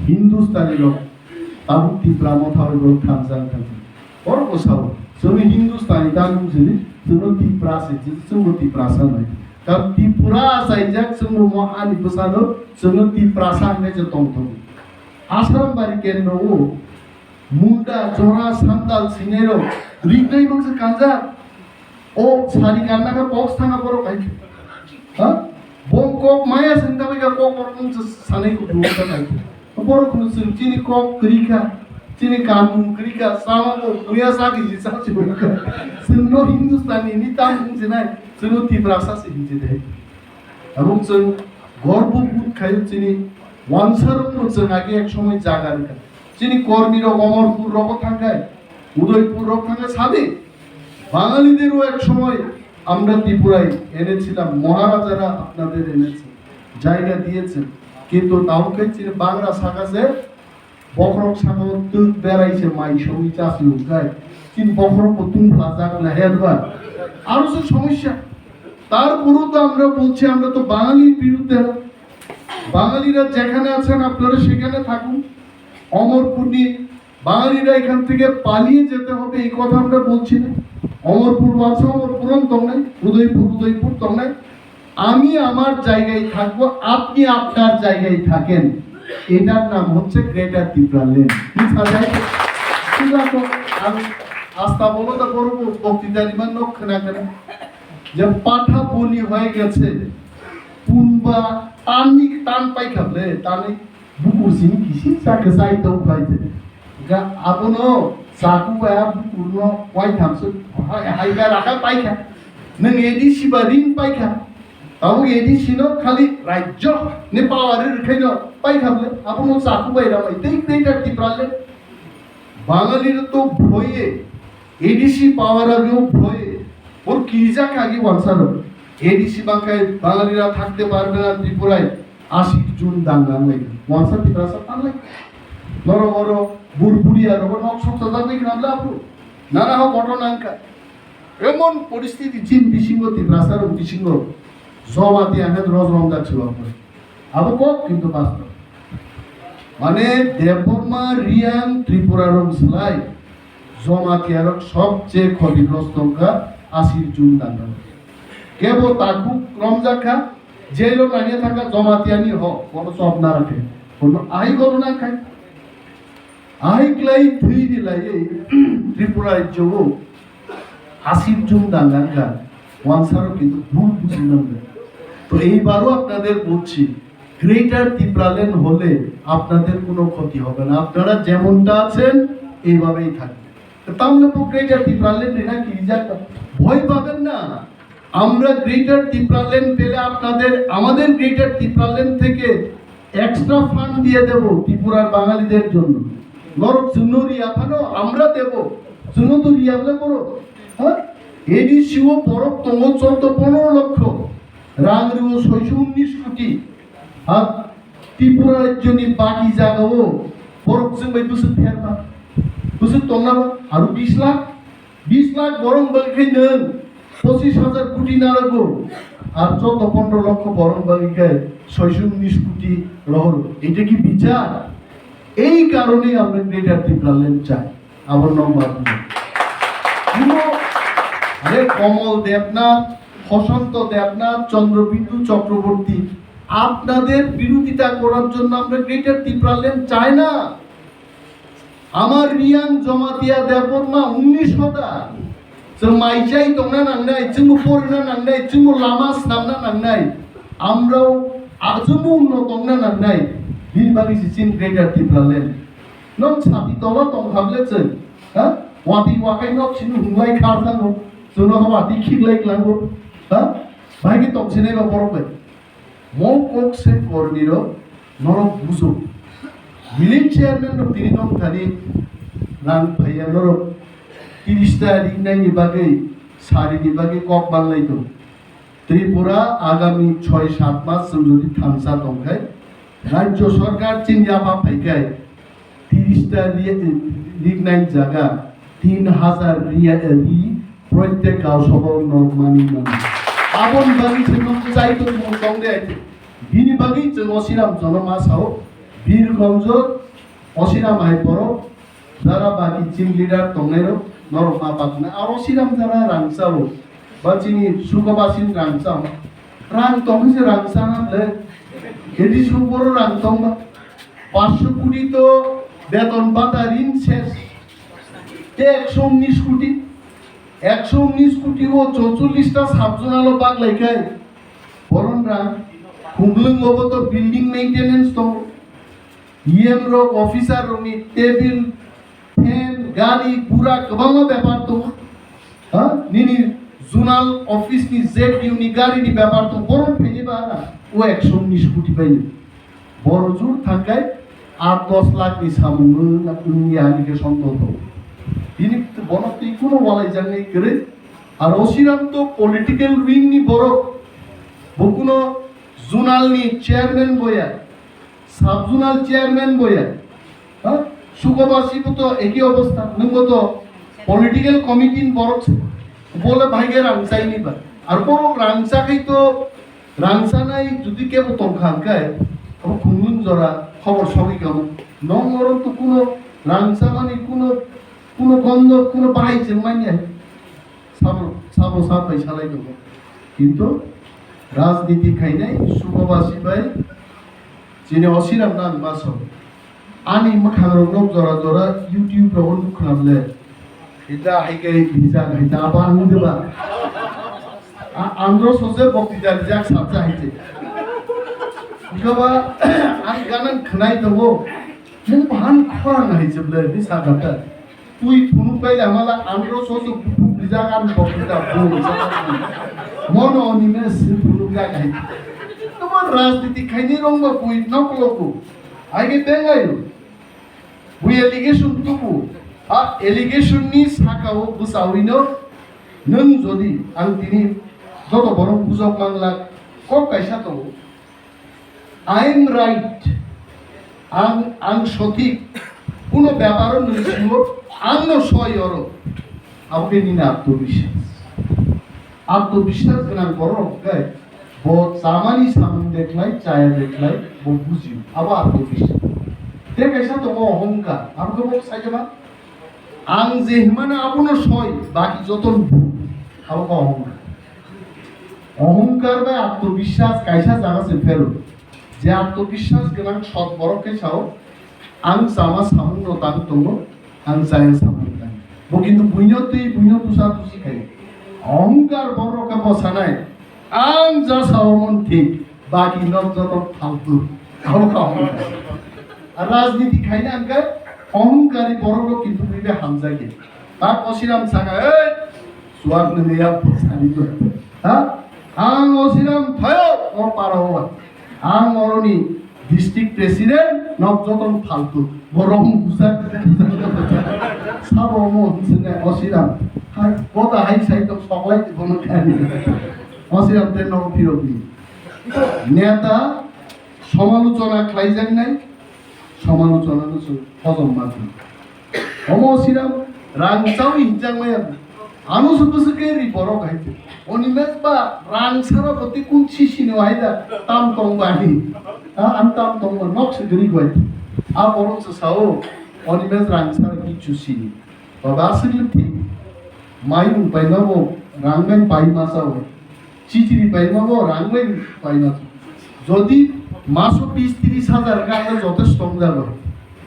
Hindustani rok tabuk Tipra motha bai borok thansa wngkha. Borok bo sao, chwngno Hindustani da wng sini, chwngno Tipra se, chwngbo Tiprasa nai. Karon Tripura achaijak chwngbo mo ani bwsano chwngno Tiprasa hinwi se tong tongo. Asram bari kendro o munda jora sandal sinai rok ringnai bangsa kanjak. O sari kanna khe box thanga borok hai. Ha? Bo kok maya sengda bai kok borok mung sanai ko duwa ta hai. Borok no sing chini kok krika, chini kamung krika, sama bo buya sa ki sa chi bo. Sing no Hindustani ni tam sing sinai, sing no Tiprasa sing sinai. Abong chwng gorbo bud khayo chini wansarokno chwng age ek somoi jaga rwkha. Chini kormirok Omorpur rogo thangkhai, Udaipur rok thangkhai sadi. বাঙালিদেরও এক সময় আমরা ত্রিপুরায় এনেছিলাম, মহারাজারা আপনাদের এনেছে, জায়গা দিয়েছেন, কিন্তু তাও খাই chini বাংলা সাকাসে Bokhorok sakao twk berai se mai songwi chasi hwnkhai, chini bokhorok bo tungphajak na hwnba. Aro se somosya. তারপরেও তো আমরা বলছি, আমরা তো বাঙালির বিরুদ্ধে না। বাঙালিরা যেখানে আছেন, আপনারা সেখানে থাকুন। অমরপুর নিয়ে বাঙালিরা এখান থেকে পালিয়ে যেতে হবে, এই কথা আমরা বলছি না। অমরপুর বাসা অমরপুরম tongnai, Udaipur Udaipur tongnai. আমি আমার জায়গায় থাকবো, আপনি আপনার জায়গায় থাকেন। এটার নাম হচ্ছে greater Tipra land. Buja jai? Buja to ang asta bolo da boro bo bokti dari man nok khna khna. Je patha boli hoye geche. Punba tani tan pai khable, tani bukur sini kisi sa ke sai to pai je. Ga abono saku ba bukurno wai thamse hai, hai ba rakha pai kha. Nang A D C ba rin pai kha. Abo A D C no khali rajyo ni power rwkhaino paikha bole, abono chaku bai ramai tei tei ta Tipra le. Bangali to bhoye, A D C power ageo bhoye, bor kirijak agi wansaro. A D C bangkai Bangalira thakte parbe na Tripurai, ashik June danga lai. Wansa Tiprasa tanlai. Noro oro burburi aro nok sok sajak lai khnabla apu. Nana ho ghotona angka. Emon poristiti chin bisingo Tiprasa rok bisingo Jamatia hwnwi rojrom jak siwa pore. Abo kok kintu bastob. Mane Debbarma, Riang, Tripura rok slai Jamatia rok sobche khotigrosto wngkha ashir June dangao. Kebo takhuk romjak kha, jailo nangya thangkha Jamatia ni hok, bono chop narakhe. Bono ahai ghotona khai. Ahai klai thwi ni laiwi Tripura rajyo o ashir June danga wngkha, wansaro kintu bhul buji nangkha. তো এইবারও আপনাদের বলছি, গ্রেটার টিপ্রাল্যান্ড হলে আপনাদের কোনো ক্ষতি হবে না, আপনারা যেমনটা আছেন এইভাবেই থাকবেন। তো তাহলে তো গ্রেটার টিপ্রাল্যান্ড না কি রিজার্ভ ভয় পাবেন না। আমরা গ্রেটার টিপ্রাল্যান্ড পেলে আপনাদের, আমাদের গ্রেটার টিপ্রাল্যান্ড থেকে এক্সট্রা ফান্ড দিয়ে দেব ত্রিপুরার বাঙালিদের জন্য। Norok chwngno riya phano আমরা দেব, chwngno to riya bole borok, ha? A D C o borok tongo চৌদ্দ পনেরো লক্ষ, rang rwo ছয়শো উনিশ কোটি, ha? Tripura rajyoni baki jagao borok chwng bai bwswk pherma, bwswk tongna ba, aro বিশ লাখ, বিশ lakh borok bagwi khe nwng পঁচিশ হাজার কোটি narago, আর চৌদ্দ পনেরো লক্ষ borok bagwi khe ছয়শো উনিশ কোটি rohor. এটা কি বিচার? এই কারণেই আমরা গ্রেটার টিপ্রাল্যান্ড চাই। আবার নম্বর দুই। কোনো, আরে, কমল দেবনাথ, বসন্ত দেবনাথ, চন্দ্রবিন্দু চক্রবর্তী, আপনাদের বিরোধিতা করার জন্য আমরা গ্রেটার টিপ্রাল্যান্ড চাই না। Amar Riang Jamatia Debbarma উনিশ হাজার. Chwng mai chai tongna nangnai, chwngbo porina nangnai, chwngbo lama snamna nangnai. Amrao achwngbo unno tongna nangnai. Bini bagwi se chini Greater Tipraland. Nwng sati tola tong kha bwle chwng, ha? Watwi wakai nok sini hwnlai khar thango. Chwngno khe watwi khiklai klango. Ha? Bahai khe tong sinai ba borok bai. Mo kok se kormi rok norok bujo. Village chairman rok tini nong thani nang phaiya norok tiris ta ringnai ni bagwi, sari ni bagwi kok manlai tong. Tripura agami choi sat mas chwng jodi thansa tongkhai, rajyo sarkar chini yapha phaikhai, tiris ta ri-, rignai jaga tin hajar ri, ri proitek gaon sabha norok mani mani. Aboni bagwi chwng chai tongmung tong de. Bini bagwi chwng Osiram jono ma sao, Birgonjo Osiram hai borok, jara baki chini leader tongnairok norok ma patna. Aro Osiram jara rang chao, ba chini Sukobasin rang chao. Rang tongwi se rang chana le. Edi suk boro rang tongba. Pansho koti to beton bata rin ses. Te eksho unis koti. Eksho unis koti o chorchollis ta sub zonal o bak lai khai. Boron rang. Khumlwng obo to building maintenance tongo. E M rok, officer rokni table, fan, gari, gura kwbangma bepar tongo. Ha? Nini zonal office ni Z D O ni gari ni bepar tongo. Boron phaiwi ba na. O eksho unis koti bai. Boro jur thangkhai aat dos lakh ni samung wng ya ani khe songdo tongo. Bini bono twi kuno walai jaknai kwrwi. Ar Osiram to political wing ni borok. Bo kuno zonal ni chairman bo ya. Sub zonal chairman bo ya. Ha? Sukobasi bo to eki obostha, nwng bo to political committee ni borok se. Bole bhai ge rang chai ni ba. Ar borok rang cha khai to, rang chanai jodi kebo tong kha hwnkhe, abo khunglwng jora khobor sogwi kamo. Nong oro to kuno rang chamani kuno, kuno gondo, kuno bahai chwng manya. Sabo, sabo sa pai salai tongo. Kintu rajniti khainai Sukobasi bai chini Osiram nang baso. Ani mwkhang rok nok jora jora YouTube rogo nuk khna ble. Hita hai kai hita hai ta ba ang de ba. A-, andro sose bokti jari jak sabja hai te. Bikaba ang ganang khnai tongo. Mung bahan khorang hai je ble ni sa gata. Twi phunuk bai lama la andro soso buphuk rijak ani bokti ta bung rijak ani. Mono oni me si phunuk jak hai. Tuma rajniti khaini rong ba bui nok loku. Ai ke bengai ru. Bui allegation tuku. A allegation ni saka o bwsawi no nwng jodi ang tini joto borok bujok manglak kok kaisa tongo. I am right. Ang, ang sothik. Kuno beparo nwng singo, ang no soi oro. Abo khe nini atmobiswas. Atmobiswas gwnang borok khe bo chamani samung dekhlai, chaya dekhlai, bo bujio. Abo atmobiswas. Tei kaisa tongo ohongkar. Abo khe bo saikhe ma? Ang je himano abono soi, baki joto ni bhul. Abo khe ohongkar. Ohongkar bai atmobiswas kaisa jaga se phero. Je atmobiswas gwnang sot borok khe sao, "Ang chama samung no tang tongo, ang chaya samung tang." Bo kintu buino twi, buino tusa tusi khai. Ohongkar borok khe bo sanai, "Ang ja sao mon thik." Baki nok joto phaltu. Abo khe ohongkar. Ar rajniti khaina hwnkhe ohongkari borok rok kintu buibe hamjakya. Ta Osiram saka, "Ei, suak nini ya bwsani to." Ha? Ang Osiram thayo o para o. Ang oroni district president nok joto phaltu. Borok bujak. Sabo mo hinsene Osiram. Hai, kota hai sai to soklai bono kani. Osiram te nok phirok ni. Neta somalochona khlaijaknai, somalochona no chwng hojom ma khlai. Omo Osiram rang chawi hinjakmaya, ano se bwswk khe ri borok hai se. Oni mes ba rang sara bwtwi kun sisi no hai da tam tong ba hi. Ha, ang tam tong ba nok se gri bai. A borok se sao, oni mes rang sara kichu sini. Baba aswk thik. Mairung paima bo rang bai paima sao. Chichiri paima bo rang bai paima. Jodi maso bis tris hajar ka ang jotesto wng jago.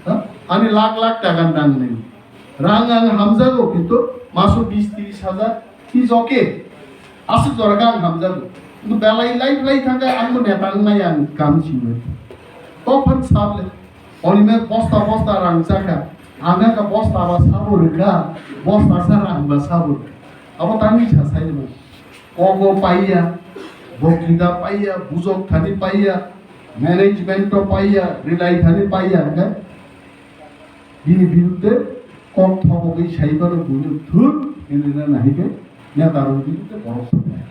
Ha? Ani lakh lakh taka nang nai. Rang ang hamjago kintu maso bis tris hajar is okay. Aswk jora ka ang hamjago. Kintu belai lai belai thangkha ang bo neta wngnai ang kam simi. Tophan sable. Onime bosta bosta rang chakha. Ang kha bosta ba sabo rwkha. Bosta sa rang ba sabo rwkha. Abo tangwi sa sai rwkha. Kogo paiya, boktita paiya, bujok thani paiya, management to paiya, rilai thani paiya, hwnkhe bini birudde kok thobogwi saibano buino thur hinwi na nahikhe neta rok birudde borok sanai.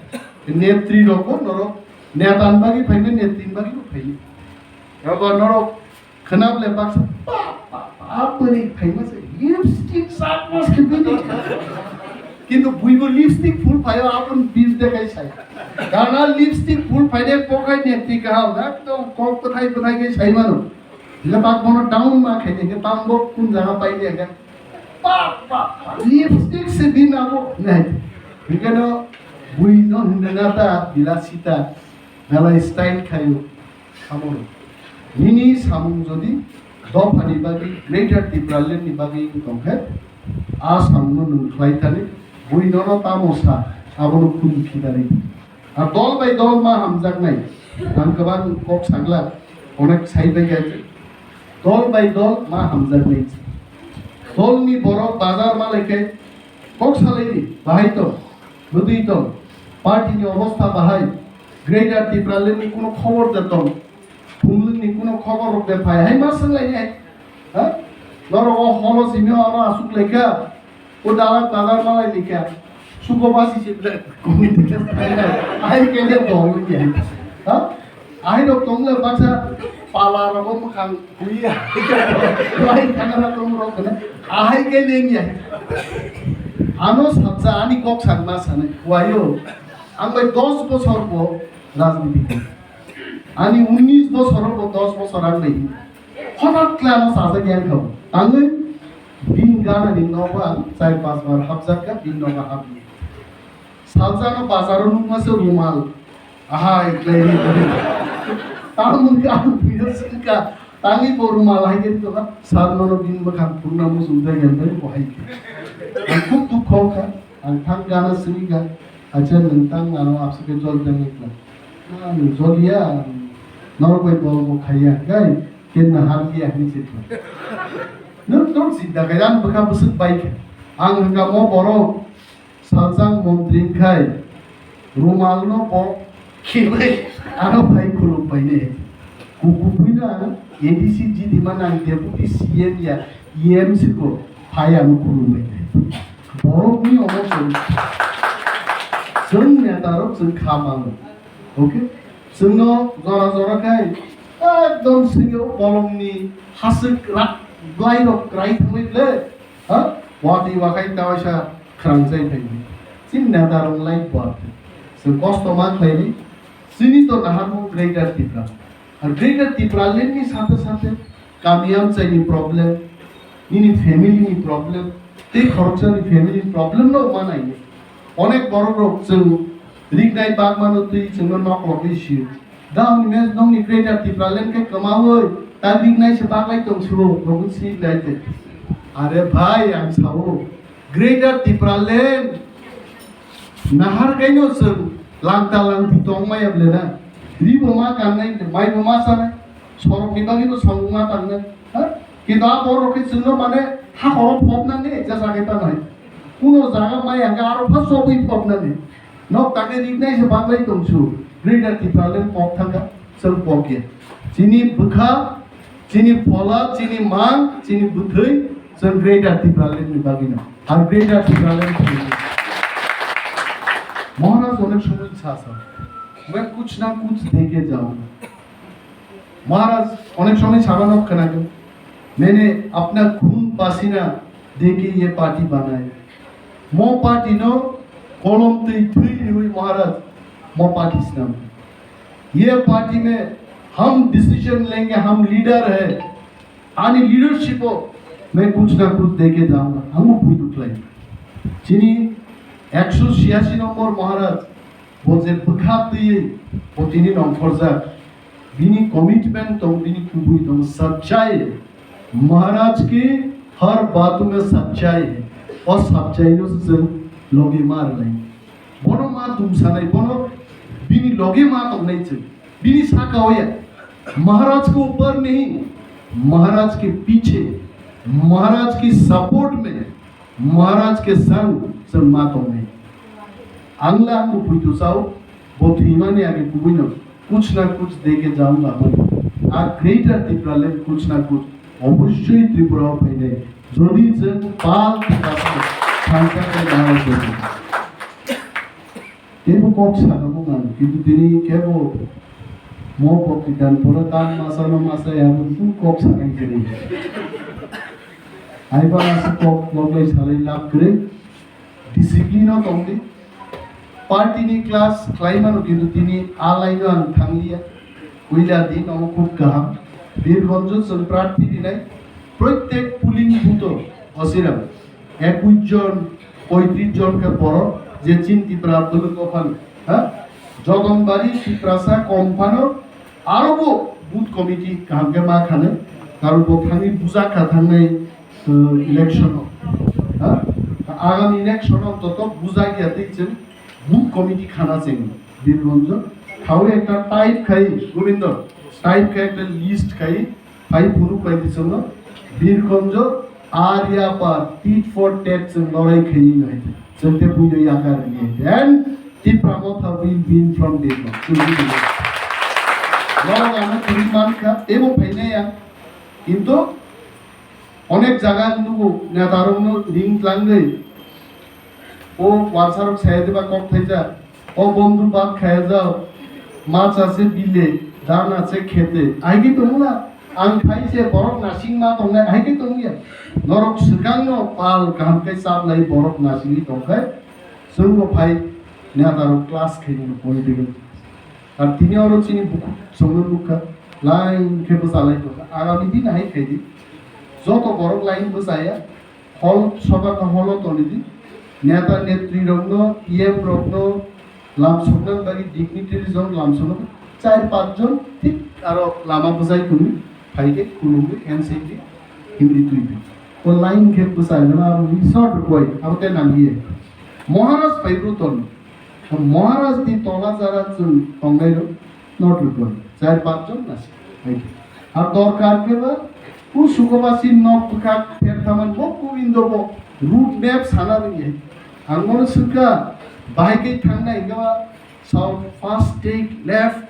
Netri rok bo norok neta ni bagwi phaimani, netri ni bagwi bo phaimani. Abo norok khwnam le baksa, ba, ba, ba, aboni phaima se lipstick sak mas khe bini. Kintu buibo lipstick phul phaio, aboni bil de kai sai. Kana lipstick phul phaide pokai netri kaham, ekdom kok bwthai bwthai kai sai mano. Hingke tak bono down ma khaide, hingke tang bo kun jaga pai de hingke. Pak, pak, pak. Lipstick se bini abo nai. Hingke no bui no hingke na ta bilasita. Belai style khayo. Samung. Nini samung jodi dophani bagwi, Greater Tipraland ni bagwi wng tongkhe, a samung no nwng khlai thani, bui nono tamo sa, abono khun khidari. A dol bai dol ma hamjaknai. Ang kwbang kok sagla, onek sai bai kha. Dol bai dol ma hamjaknai. Dol ni borok bazar ma lai khe, kok salai di, bahai tong, bwtwi tong, party ni obostha bahai, Greater Tipraland ni kuno khobor de tong, Phunglwng ni kuno khobor rok de phai, hai ma swng lai nai, ha? Norok o holo simi oro asuk lai kha, o dalak bazar ma lai kha, suko basi si ble, kumi de kha, hai ke le dol ni ya, ha? Ahai rok tong le baksa pala rok mwkhang huya. Lai thangna tong rok ne. Ahai ke leng ya. Ano saksa ani kok sakma sanai. Wayo. Ang bai dos bosor bo rajniti kha. Ani unis bosor bo dos bosor ang bai. Hothat kla ano sajak yang kha. Tangwi bin gana ni nogo ang char pas bar hapjak kha, bin nogo hapni. Saljano bazaro nukma se rumal. Ahai, khlai ri. Tamoni ka ang buino swngkha. Tangwi bo rumal hai khe tongkha. Sal nono bini mwkhang phunukna muchung jai yan bai bo hai khe. Ang khub dukho kha. Ang thang gana swngkha. Acha nwng tang ano abse khe jol jang kha. Ang jol ya. Norok bai bol bo khaiya. Gai, kenna ham ya hinwi se kha. Nwng tong sinta khe ang bwkha bwswk bai kha. Ang hwnkha mo borok Saljak montri wngkhai rumalno bo khibwi ano phai khulum phainai. Ku-, kubuino ang A D C G D mano ang deputy C M ya E M siko phai ano khulum phainai. Borokni omo chwng, chwng netarok chwng kha mango. Okay? Chwngno jora jora khai ekdom singyo bolongni hasik rak blairok kwrai thangwi ble. Ha? Watwi wakhai ta waisa khrangjai phaidi. Chini neta rok lai buat. Chwng kosto ma khlaidi. Chini to naharmung Greater Tipra. Ar Greater Tipraland ni sathe sathe kami amchai ni problem, nini family ni problem, tei khoroksa ni family ni problem no ma nai. Onek borok rok chwng riknai bagmano twi chwngno nok logwi sio. Down mes nokni Greater Tipraland khe kwmaui ta riknai se baglai tong sio, nogo si lai te. Are bhai, ang sao, Greater Tipraland nahar kaino chwng langta langti tong maya ble na. Ri bo ma kannai, mai bo ma sanai, sorok ni bagwi bo samung ma tangnai. Ha? Kintu a borok khe chwngno mane ha khoro phobna ni jesa khe tanai. Kuno jaga mai ang aro pha sobwi phobna ni. Nok ta khe riknai se baglai tong su. Greater Tipraland pok thangkha, chwng pok ya. Chini bwkha, chini phola, chini mang, chini bwthwi, chwng Greater Tipraland ni bagwi no. Ar Greater Tipraland ni bagwi. Maharaj onek somoy sa sa, "Main kuch na kuch de ke jaunga." Maharaj onek somoy sabano khwnago, "Maine apna khoon pasina de ke ye party banai." Mo party no kolom twi thwi riwi Maharaj mo party swnam. Ye party mein hum decision lenge, hum leader hai. Ani leadership o main kuch na kuch de ke jaunga. Ang bo bui duklai. Chini ekso chiyasi nombor Maharaj, bo je bwkha twiwi bo tini nongkhorjak. Bini commitment tong, bini kubui tong, sachai. Maharaj ki har baat mein sachai hai. O sachai no se logi mar lai. Bono ma tum sanai, bono bini loge ma tongnai chwng. Bini saka o ya. Maharaj ke upar nahi, Maharaj ke piche, Maharaj ki support mein, Maharaj ke sang chwng ma tongnai. Ang la ang buitu sao, bo thwimani age kubuino kuch na kuch de ke jaunga bani. A Greater Tipraland kuch na kuch obossoi Tripura o phainai. Jodi chwng pal thangsa khe Maharaj. Teibo kok sakha bumang, kintu tini kebo mo pokri dan pore tam masa no masa ya bo tu kok sakha kiri. Ai ba asa kok kok lai salai lab kiri. Discipline no tongdi. Party ni class khlai mano kintu tini a line no ang thangliya. Puila din omo khub kaham. Birgonjo chwng prarthi dinai. Protek polling booth o osiram. Ekush jon, poitris jon khe borok je chin Tipra bwlwk o phano, ha? Jodongbari Tiprasa kom phano aro bo booth committee kaham khe ma khane, karon bo thangwi bujak kha thangnai, uh, election o, ha? Agami election o joto bujak ya tei chwng booth committee khana chengno. Birgonjo, thawi ekta type khai, Gobindo, type khai ekta list khai, Phai phuru pai bisingo Birgonjo Aryapar tit for tat chwng lorai khaini hai. Chwng te buino yakar ni hai. Then Tipra Motha will win from Birgonjo. Chwng buino. Norok ano twi man kha, tebo phainai ang. Kintu onek jaga nugo netarokno ring tlangwi. O wansarok saya diba kok thaija. O bondhu bhat khaya jao, mach ase bile, dhan ase khete. Aigwi tongla, ang phai se borok nasing ma tongnai, aigwi tongya. Norok swkangno pal kaham khe chaplai borok nasingwi tongkhai, chwngbo phai netarok class khaini political. Ar tini oro chini bukhuk chwngno nukha, line khe bwchalai tongkha. Agami din hai khaidi, joto borok line bwchaya, Hol, soba kaholo tonidi, neta netri rokno, P M rokno, lamsokna bagwi dignitaries rok lamsokno, char panch jon thik aro lama bwsai tongwi, phaikhe khulumwi handshake di, himdi twibi. O line khe bwsai nang abo ni short boy, abo te nangye. Maharaj phai bru ton. Maharaj ni tola jara chwng tongnai rok. Not required. Char panch jon nasi. Thank you. Ar dorkar khe ba, o Sukobasi nok bwkhak pherthaman bo Gobindo bo route map sana rwngya. Ang bono swngkha, bahai khe thangnai hwnkhe ba, south first take left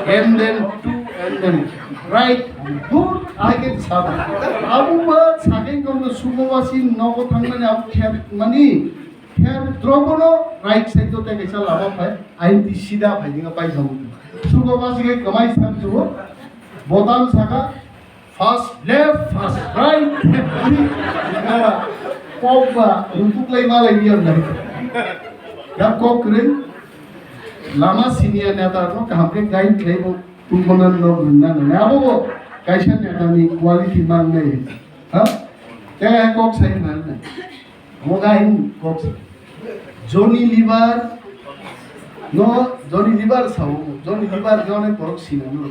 and then two and then right. Dur, ahai khe sana. Abo ba sakhe kono Sukobasi nogo thangnani abo khe mani Khe drobono right side o tei kaisa lama phai, aini sida phai dinga paisa mudu. Sugo basi khe kwmai sak jugo, botam saka, first left, first right. Kok ba, rutuk lai ma lai biar lai. Da kok kring, lama senior neta no kaham khe guide lai bo, tumbonan no guna na. Abo bo, kaisa neta ni quality man nai. Ha? Kaya kok sai man nai. Moga hin kok. Johnny Lever no, Johnny Lever sao, Johnny Lever no ne borok sina no.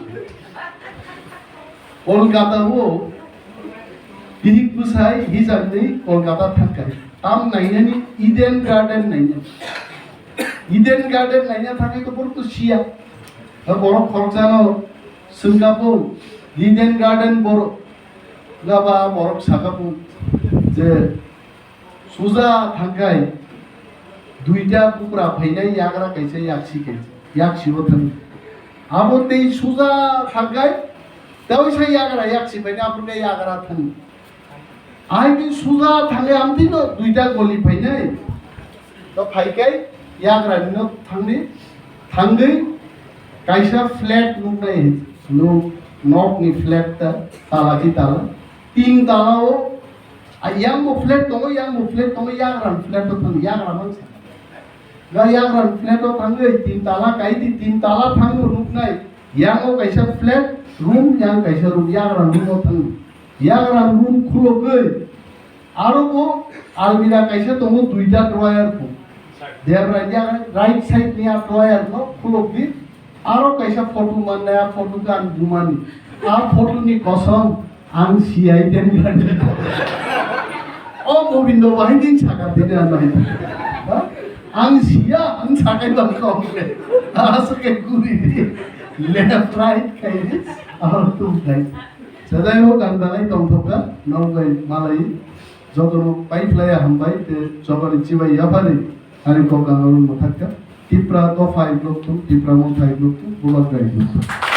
Kolkata o bihik bwsai hijak ni Kolkata thangkha. Tam nainani Eden Garden naina. Eden Garden naina thangwi to borok to siya. Borok khoroksa no swngkha bo Eden Garden borok. Gaba borok saka bo je suja thangkai duita bupra phainai yagra kaisa yaksi kaisa yaksi o thang. Abo tei suja thangkai tei sai yagra yaksi phainai abo tei yagra thang. Ai tei suja thangkai amtino duita goli phainai. To phaikai yagra nino thangni thangwi kaisa flat nuknai nuk nokni flat ta tala ki tala. Tin tala o, a, yang bo flat tongo, yang bo flat tongo, yagra flat o thang, yagra mang sa. Ga yagra flat o thangwi tin tala kai di, tin tala thang bo nuknai. Yang o kaisa flat room, yang kaisa room, yagra room o thang. Yagra room khulogwi, aro bo almira kaisa tongo, duita drawer bo. Debra yagra right side ni a drawer no khulogwi, Aro kaisa photo mannai, a photo khe ang bumani. A photo ni kosom ang siyai den gani. O Gobindo bahai din saka din ano hai. Ha? Ang siya, ang sakai bang kong khe. Aswk khe guri di. Left right khai di. Aro tum khai. Sajai ho gan banai tong thok kha, nong bai malai. Jotono pai phlai ya hambai te jobari chibai yapari. Ani kok ang aro mwthakha, Tipra dopha hai block thung, Tipra motha hai block thung, bubagra hai block thung.